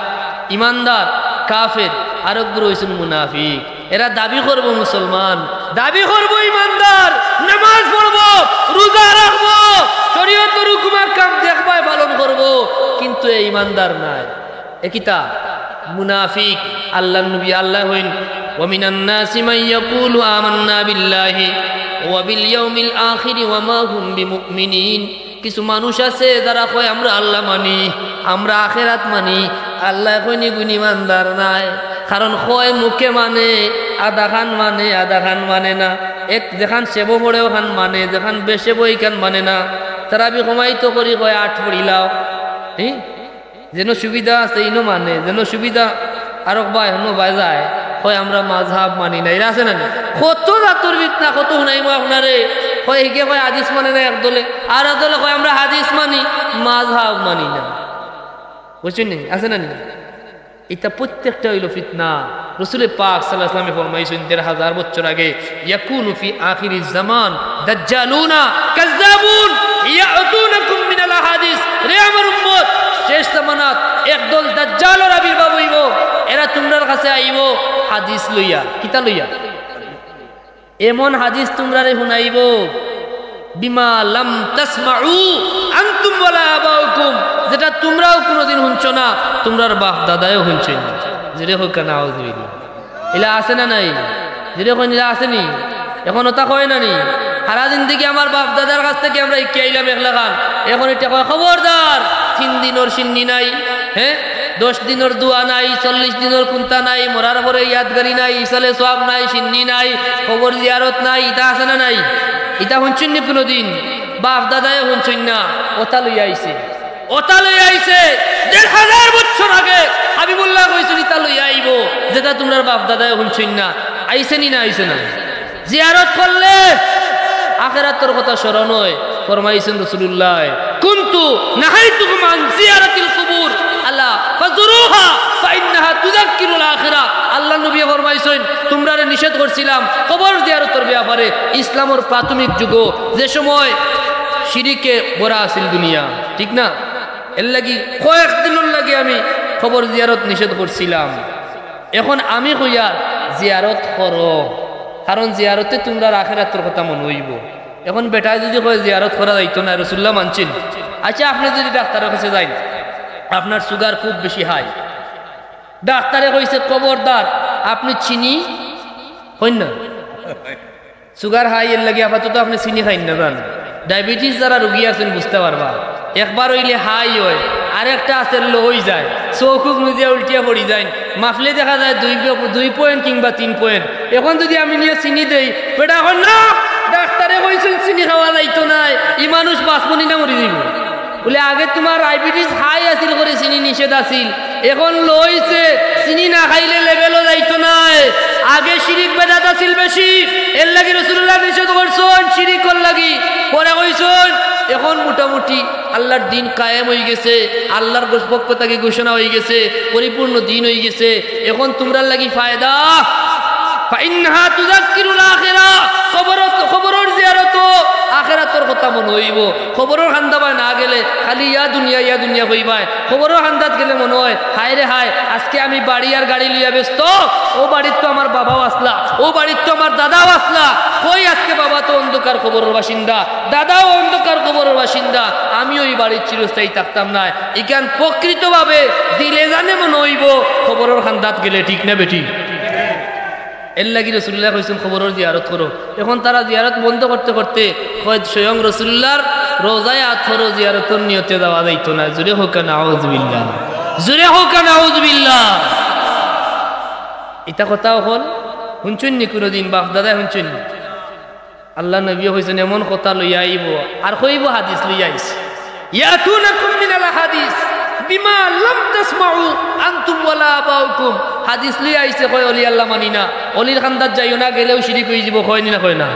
ইমানদার, কাফের, আরক গুরু অইছইন মুনাফিক। এরা দাবি করবো মুসলমান, দাবি করবো ইমানদার, নামাজ পড়বো, রোজা রাখবো, শরীয়তর হুকুম আহকাম দেখবায় পালন করবো, কিন্তু এ ইমানদার নায়। এ কিতা? মুনাফিক। আল্লাহর নবী, আল্লায় কইন, "ওয়া মিনান নাসি মান ইয়াকুলু আমান্না বিল্লাহি ওয়া বিল ইয়াউমিল আখিরি ওয়া মা হুম বিমুমিনিন।" কিছু মানুষ আছে যারা কয়, "আমরা আল্লাহ মানি, আমরা আখেরাত মানি।" আল্লায় কইন, "ইগুইন ইমানদার নায়।" কারণ কয় মুখে মানে, আধাখান মানে, আধাখান মানে না। এক যেখান সেবো পড়ে ওখান মানে, যেখান বেসেবো ইখান মানে না। তারাবি কমাইতো করি কয় আট পড়িলাও। হি? যেন সুবিধা আছে, ইনো মানে, যেন সুবিধা আরক বায়, হনো বায় যায়, কয়, "আমরা মাযহাব মানি না।" ইলা আছে না নি? কত জাতর ফিতনা, কত হুনাইমু আপনারে। কয়, হিগে কয়, "হাদিস মানে না" এক দলে, আর এক দলে কয়, "আমরা হাদিস মানি, মাযহাব মানি না।" বুঝছইন নি? আছে না নি? ইতা প্রত্যেকটা অইলো ফিতনা। রসুলে পাক সাল্লাল্লাহু আলাইহি ওয়াসাল্লামে ফরমাইছইন দেড় হাজার বছর আগে, "ইয়াকুনু ফি আখিরিজ জামান দাজ্জালুনা কাজ্জাবুন ইয়াতুনাকুম মিনাল আহাদিস।" রে আমার উম্মত, শেষ জামানাত একদল দাজ্জালর আবির্ভাব অইবো। এরা তুমরার কাছে আইবো হাদিস লইয়া। কিতা লইয়া? এমন হাদিস তুমরারে হুনাইবো, "বিমা লাম তাসমাউ আনতুম ওয়ালা আবাউকুম", যেটা তুমরাও কুনুদিন হুনছো না, তুমরার বাপ দাদায়ও হুনছইন না। জোরে কউক্কা নাউজুবিল্লাহ। ইলা আছে না নাই? জোরে কইন, ইলা আছে নি? এখন ওটা কয় না নি? সারা জিন্দেগি আমার বাপ দাদার কাছ থাকি আমরা হিকি আইলাম একলাখান। এখন ইটা কয়, "খবরদার, তিন দিনর শিন্নি নাই, হে, দশ দিনর দোয়া নাই, চল্লিশ দিনর কুন্তা নাই, মরার পরে ইয়াদগারি নাই, ইসালে সওয়াব নাই, শিন্নি নাই, কবর জিয়ারত নাই।" ইতা আছে না নাই? ইতা হুনছইন নি কুনুদিন? বাপ দাদায়ও হুনছইন না, ওটা লইয়া আইছে। ওটা লইয়া আইছে। দেড় হাজার বছর আগে হাবিবুল্লায় কইছইন, "ইতা লইয়া আইবো, যেটা তুমরার বাপ দাদায়ও হুনছইন না।" আইছে নি না আইছে না? জিয়ারত করলে আখেরাতর কথা স্মরণ অয়। ফরমাইছইন রসুলুল্লায়, "কুনতু নাহাইতুকুম আন জিয়ারাতিল কুবুর, আলা ফাজুরুহা ফাইন্নাহা তুযাক্কিরুল আখিরা।" আল্লাহর নবীয়ে ফরমাইছইন, "তুমরারে নিষেধ করছিলাম কবর জিয়ারতর ব্যাপারে।" ইসলামর প্রাথমিক যুগো যে সময় শিরিকে ভরা আছিল দুনিয়া, ঠিক না? এরলাগি কয়েক দিনর লাগি আমি কবর জিয়ারত নিষেধ করছিলাম। এখন আমি কইয়ার জিয়ারত করো, কারণ জিয়ারতে তুমরার আখেরাতর কথা মনো অইবো। এখন বেটায় যুদি কয় জিয়ারত করা যাইতো না, রসুলুল্লায় মানছইন। আচ্ছা, আপনে যুদি ডাক্তারর কাছে যাইন, আপনার সুগার খুব বেশি হাই, ডাক্তারে কইছে, "খবরদার, আপনে চিনি খাইন না।" সুগার হাই এরলাগি আপাতত আপনে চিনি খাইন না, জান। ডায়াবেটিস যারা রুগী আছইন বুঝতা পারবা, একবার অইলে হাই অয়, আরেকটা আছে লো অইযায়, চউখ মুজিয়া উল্টিয়া পড়ি যাইন, মাপলে দেখা যায় দুই, দুই পয়েন্ট কিংবা তিন পয়েন্ট। এখন যুদি আমি নিয়া চিনি দেই, বেটায় কয়, "না, ডাক্তারে কইছইন চিনি খাওয়া যাইতো নায়, ই মানুষ বাঁচবো নি না মরি যাইবো।" বুলে, "আগে তুমার ডায়াবেটিস হাই আছিল করি চিনি নিষেধ আছিল, এখন লো অইছে, চিনি না খাইলে লেভেলও যাইতো নায়। আগে শিরিক বেদাত আছিল বেশি, এর লাগি রাসূলুল্লাহ নিষেধ করছইন শিরিকর লাগি। পরে কইছইন, এখন মোটামুটি আল্লাহর দিন কায়েম অইগেছে, আল্লাহর গোস-, পক্ষ থাকি ঘোষণা অইগেছে, পরিপূর্ণ দিন অইগেছে। এখন তুমরার লাগি ফায়দা, ফাইন্নাহা তুযাক্কিরুল আখিরা। কবরত, কবরর জিয়ারতো আখিরাতর কথা মনো অইবো। কবরর কান্দাবায় না গেলে খালি ইয়া দুনিয়া, ইয়া দুনিয়া কইবায়। কবরর কান্দাত গেলে মনো অয়, হায় রে হায়, আজকে আমি বাড়ি আর গাড়ি লইয়া ব্যস্ত। অউ বাড়িত তো আমার বাবাও আছলা, অউ বাড়িত তো আমার দাদাও আছলা। কই আজকে বাবা তো অন্ধকার কবরর বাসিন্দা, দাদাও অন্ধকার কবরর বাসিন্দা। আমিও ই বাড়িত চিরস্থায়ী থাকতাম নায়। ইখান প্রকৃতভাবে দিলে জানে মনো অইবো কবরর কান্দাত গেলে, ঠিক না বেঠিক? এর লাগি রাসূলুল্লাহ কইছইন, কবরর জিয়ারত করো। এখন তারা জিয়ারত বন্ধ করতে করতে কয়, স্বয়ং রাসূলুল্লাহর রওজায় আত করো, জিয়ারতর নিয়তে যাওয়া যাইতো নায়। জোরে কউক্কা নাউজুবিল্লাহ, জোরে কউক্কা নাউজুবিল্লাহ। ইতা কথা অকল হুনছইন নি কুনুদিন? বাপ দাদায় হুনছইন নি? আল্লাহর নবীয়ে কইছইন, এমন কথা লইয়া আইবো, আর কইবো হাদিস লইয়া আইছে। ইয়াতুনাকুম মিনাল আহাদিস বিমা লাম তাসমাউ আনতুম ওয়ালা আবাউকুম। হাদিস লইয়া আইছে, কয় অলি আল্লাহ মানি না, অলির কান্দাত যাইও না, গেলেউ শিরিক অইযিবো, কয় নি না, কয় না?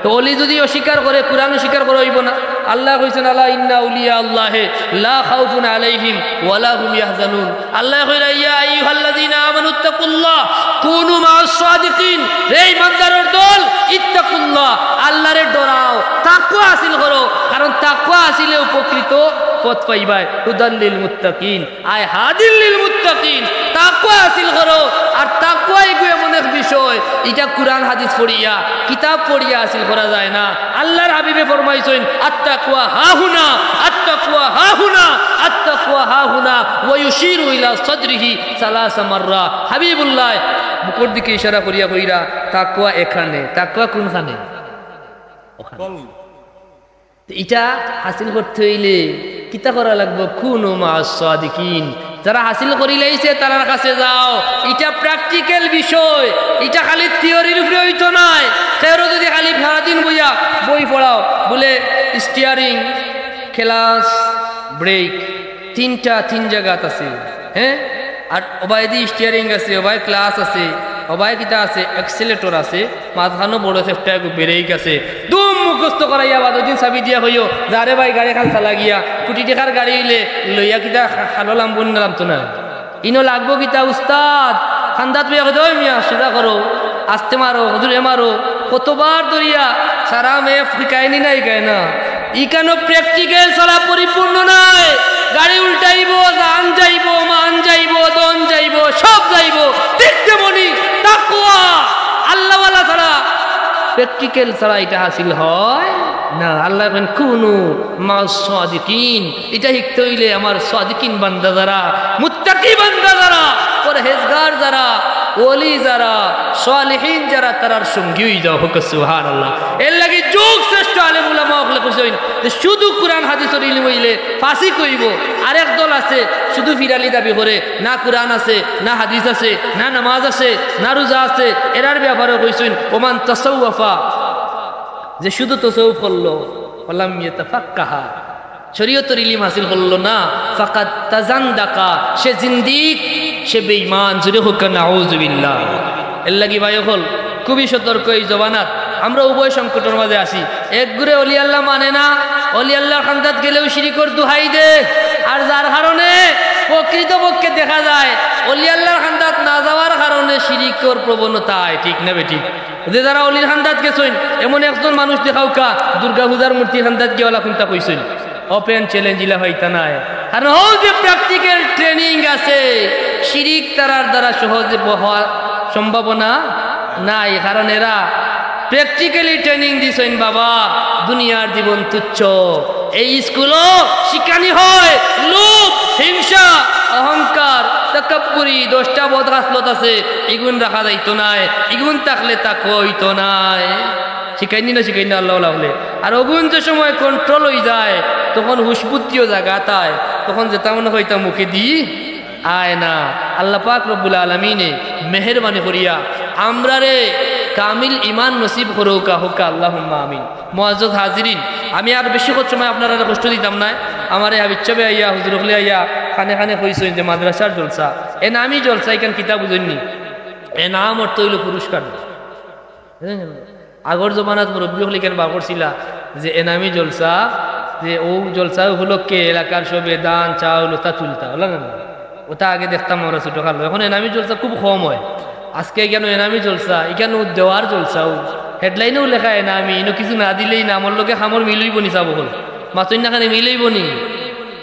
তো অলি যুদি অস্বীকার করে, কুরআন অস্বীকার করা অইবো না? আল্লায় কইছইন, আলা ইন্না আউলিয়া আল্লাহে লা খাউফুন আলাইহিম ওয়ালা হুম ইয়াহজানুন। আল্লায় কইরা, ইয়া আইয়ুহাল্লাযীনা আমানুত্তাকুল্লাহ কুনু মাআস সাদিকিন। হে ইমানদারর দল, ইত্তাকুল্লাহ, আল্লারে ডরাও, তাকওয়া হাসিল করো, কারণ তাকওয়া হাসিলে উপকৃত পথ পাইবায়। হুদাল লিল মুত্তাকিন, আয় হাদিল লিল মুত্তাকিন। তাকওয়া হাসিল করো, আর তাকওয়া ইগু এমন এক বিষয়, ইটা কুরআন হাদিস পড়িয়া, কিতাব পড়িয়া হাসিল করা যায় না। আল্লাহর হাবিবে ফরমাইছইন, আত্তাকওয়া হাহুনা, আত্তাকওয়া হাহুনা, আত্তাকওয়া হাহুনা, ওয়া ইউশিরু ইলা সাদরিহি সালাসা মাররা। হাবিবুল্লাহ মুখর দিকে ইশারা করিয়া কইরা, তাকওয়া এখানে। তাকওয়া কুনখানে? অখানে। ইটা হাসিল করতে অইলে কিতা করা লাগবো? কুনু মাআস সাদিকিন। যারা হাসিল করিলাইছে, তারার কাছে যাও। ইটা practical বিষয়, ইটা খালি theoryর উপরে অইতো নায়। কেউরে যুদি খালি সারাদিন বইয়া বই পড়াও, বুলে steering, class, brake, তিনটা তিন জাগাত আছে, হ্যাঁ? আর ওবায়দি steering আছে, ওবায় clutch আছে, ওবায় কিতা আছে, accelerator আছে, মাঝখানো বড় একটা brake আছে। দুম মুখস্থ করাইয়া বাদর দিন চাবি দিয়া কইও, যা রে ভাই, গাড়ি খান চালা গিয়া, কুটি টেকার গাড়ি অইলে লইয়া কিতা খা-, খালো লামবো না লামতো না? ইনো লাগবো কিতা উস্তাদ? কান্দাত বইয়া কইতো, "ওই মিয়া, সোজা করো, আস্তে মারো, হুজুরে মারো।" কতবার ধরিয়া সারা মেয়ে শিখায়নি না, শিখায় না। ইখানো practical ছাড়া পরিপূর্ণ নায়। গাড়ি উল্টাইবো, জান যাইবো, মান যাইবো, ধন যাইবো, সব যাইবো। ঠিক তেমনি তাকওয়া, আল্লাহওয়ালা ছাড়া, practical ছাড়া ইটা হাসিল হয় না। আল্লায় কইন, "কুনু মাআস সাদিকিন।" ইটা শিখতে অইলে আমার সাদিকিন বান্দা যারা, মুত্তাকি বান্দা যারা, পরহেজগার যারা, ওলি যারা, সালিহিন যারা, তারার সঙ্গী অইযাও। কউক্কা সুবহানাল্লাহ। এর লাগি যুগ শ্রেষ্ঠ আলেম উলামা অকলে কইছইন যে শুধু কুরআন হাদিসর ইলিম অইলে ফাসিক অইবো। আরেক দল আছে শুধু ফিরালি দাবি করে, না কুরআন আছে, না হাদিস আছে, না নামাজ আছে, না রোজা আছে। এরার ব্যাপারে কইছইন, "ওমান তাসাওয়াফা", যে শুধু তসৌফ করলো, "ওয়ালাম ইয়াতাফাক্কাহা", শরীয়তর ইলিম হাসিল করলো না, "ফাকাদ তাজান্দাকা", সে জিন্দিক, সে বেঈমান। জোরে কউক্কা নাউজুবিল্লাহ। এর লাগি ভাই অকল, খুবই সতর্ক এই জমানাত। আমরা উভয় সংকটর মাঝে আছি। এক গুরে অলি আল্লাহ মানে না, অলি আল্লাহর কান্দাত গেলেউ শিরিকর দুহাই দে, আর যার কারণে প্রকৃতপক্ষে দেখা যায় অলি আল্লাহর কান্দাত না যাওয়ার কারণে শিরিকর প্রবণতা আয়, ঠিক না বেঠিক? যে যারা অলির কান্দাত গেছইন, এমন একজন মানুষ দেখাউক্কা, দুর্গা পূজার মূর্তির কান্দাত গিয়া অলা কুন্তা কইছইন। Open challenge ইলা অইতা নায়। কারণ অউ যে practical training আছে, শিরিক তারার দ্বারা সহজে হওয়ার সম্ভাবনা নাই। কারণ এরা practically training দিছইন, বাবা, দুনিয়ার জীবন তুচ্ছ। এই স্কুলো শিখানি হয় লোভ, হিংসা, অহংকার, তাকাব্বুরি, দশটা বদ খাসলত আছে, ইগুন রাখা যাইতো নায়, ইগুন থাকলে তাকওয়া অইতো নায়। শিখাইন নি না শিখাইন না আল্লাহওয়ালা অকলে? আর অগুন যে সময় control অইযায়, তখন হুশ বুদ্ধিও জাগাত আয়, তখন যেতা মনে কয় ইতা মুখেদি আয় না। আল্লাহ পাক রব্বুল আলামিনে মেহেরবানি করিয়া আমরারে কামিল ইমান নসিব করউক্কা, কউক্কা আল্লাহুম্মা আমিন। মুআজ্জাজ হাজিরিন, আমি আর বেশি কত সময় আপনারারে কষ্ট দিতাম নায়। আমারে হাবিজ সাবে আইয়া, হুজুর অকলে আইয়া কানে কানে কইছইন যে মাদ্রাসার জলসা, এনামি জলসা, ইখান কিতা বুঝইননি? এনাম অর্থ অইলো পুরস্কার। আগর জমানাত মুরব্বি অকলে ইখান বার করছিলা যে এনামি জলসা, যে অউ জলসা উপলক্ষে এলাকার সবে ধান, চাউল, অতা তুলতা, অলা না? অতা আগে দেখতাম আমরা ছোটো কালো। এখন এনামি জলসা খুব কম অয়। আজকে কেন এনামি জলসা, ইখান দেওয়ার জলসা, অউ headline-ও লেখা এনামি, ইনো কিছু না দিলেই না, আমার লগে কামর মিল অইবো নি, সাব অকল? মাতইন না কেনে, মিল অইবো নি?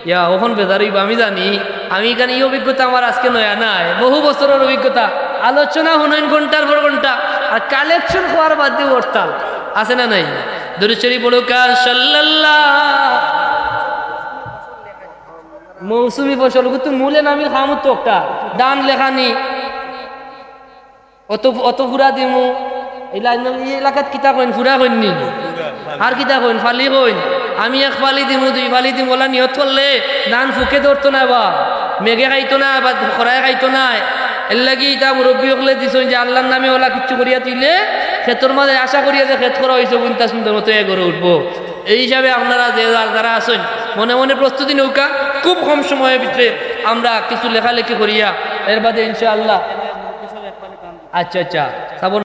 ইয়া, অখন বেজার অইবো, আমি জানি। আমি ইখান, ই অভিজ্ঞতা আমার আজকে নয়া নায়, বহু বছরর অভিজ্ঞতা। আলোচনা হুনইন ঘন্টার পর ঘন্টা, আর collection কওয়ার বাদে হরতাল। আছে না নাই? দরুদ শরীফ পড়ুক্কা, সাল্লাল্লাহ। মৌসুমি ফসল, কিন্তু মূল এনামির কাম তো একটা, ধান লেখানি, অত, অত ফুরা দিমু। এই লাইন, এই এলাকাত কিতা কইন, ফুরা কইন নি? আর কিতা কইন, ফালি কইন। আমি এক ফালি দিমু, দুই ফালি দিমু, অলা নিয়ত করলে ধান ফুকে ধরতো না বা, মেঘে খাইতো না বা, খরায় খাইতো না। এরলাগি ইতা মুরব্বি অকলে দিছইন যে আল্লার নামে অলা কিচ্ছু করিয়া তুইলে, খেতর মাঝে আশা করিয়া যে খেত করা অইছে, বুনতা সুন্দর মতো এ গড়ে উঠবো। এই হিসাবে আপনারা যে যার যারা আছইন, মনে মনে প্রস্তুতি নেউক্কা, খুব কম সময়ের ভিতরে আমরা কিছু লেখালেখি করিয়া, এর বাদে ইনশাআল্লাহ। আচ্ছা, আচ্ছা, শ্রাবণ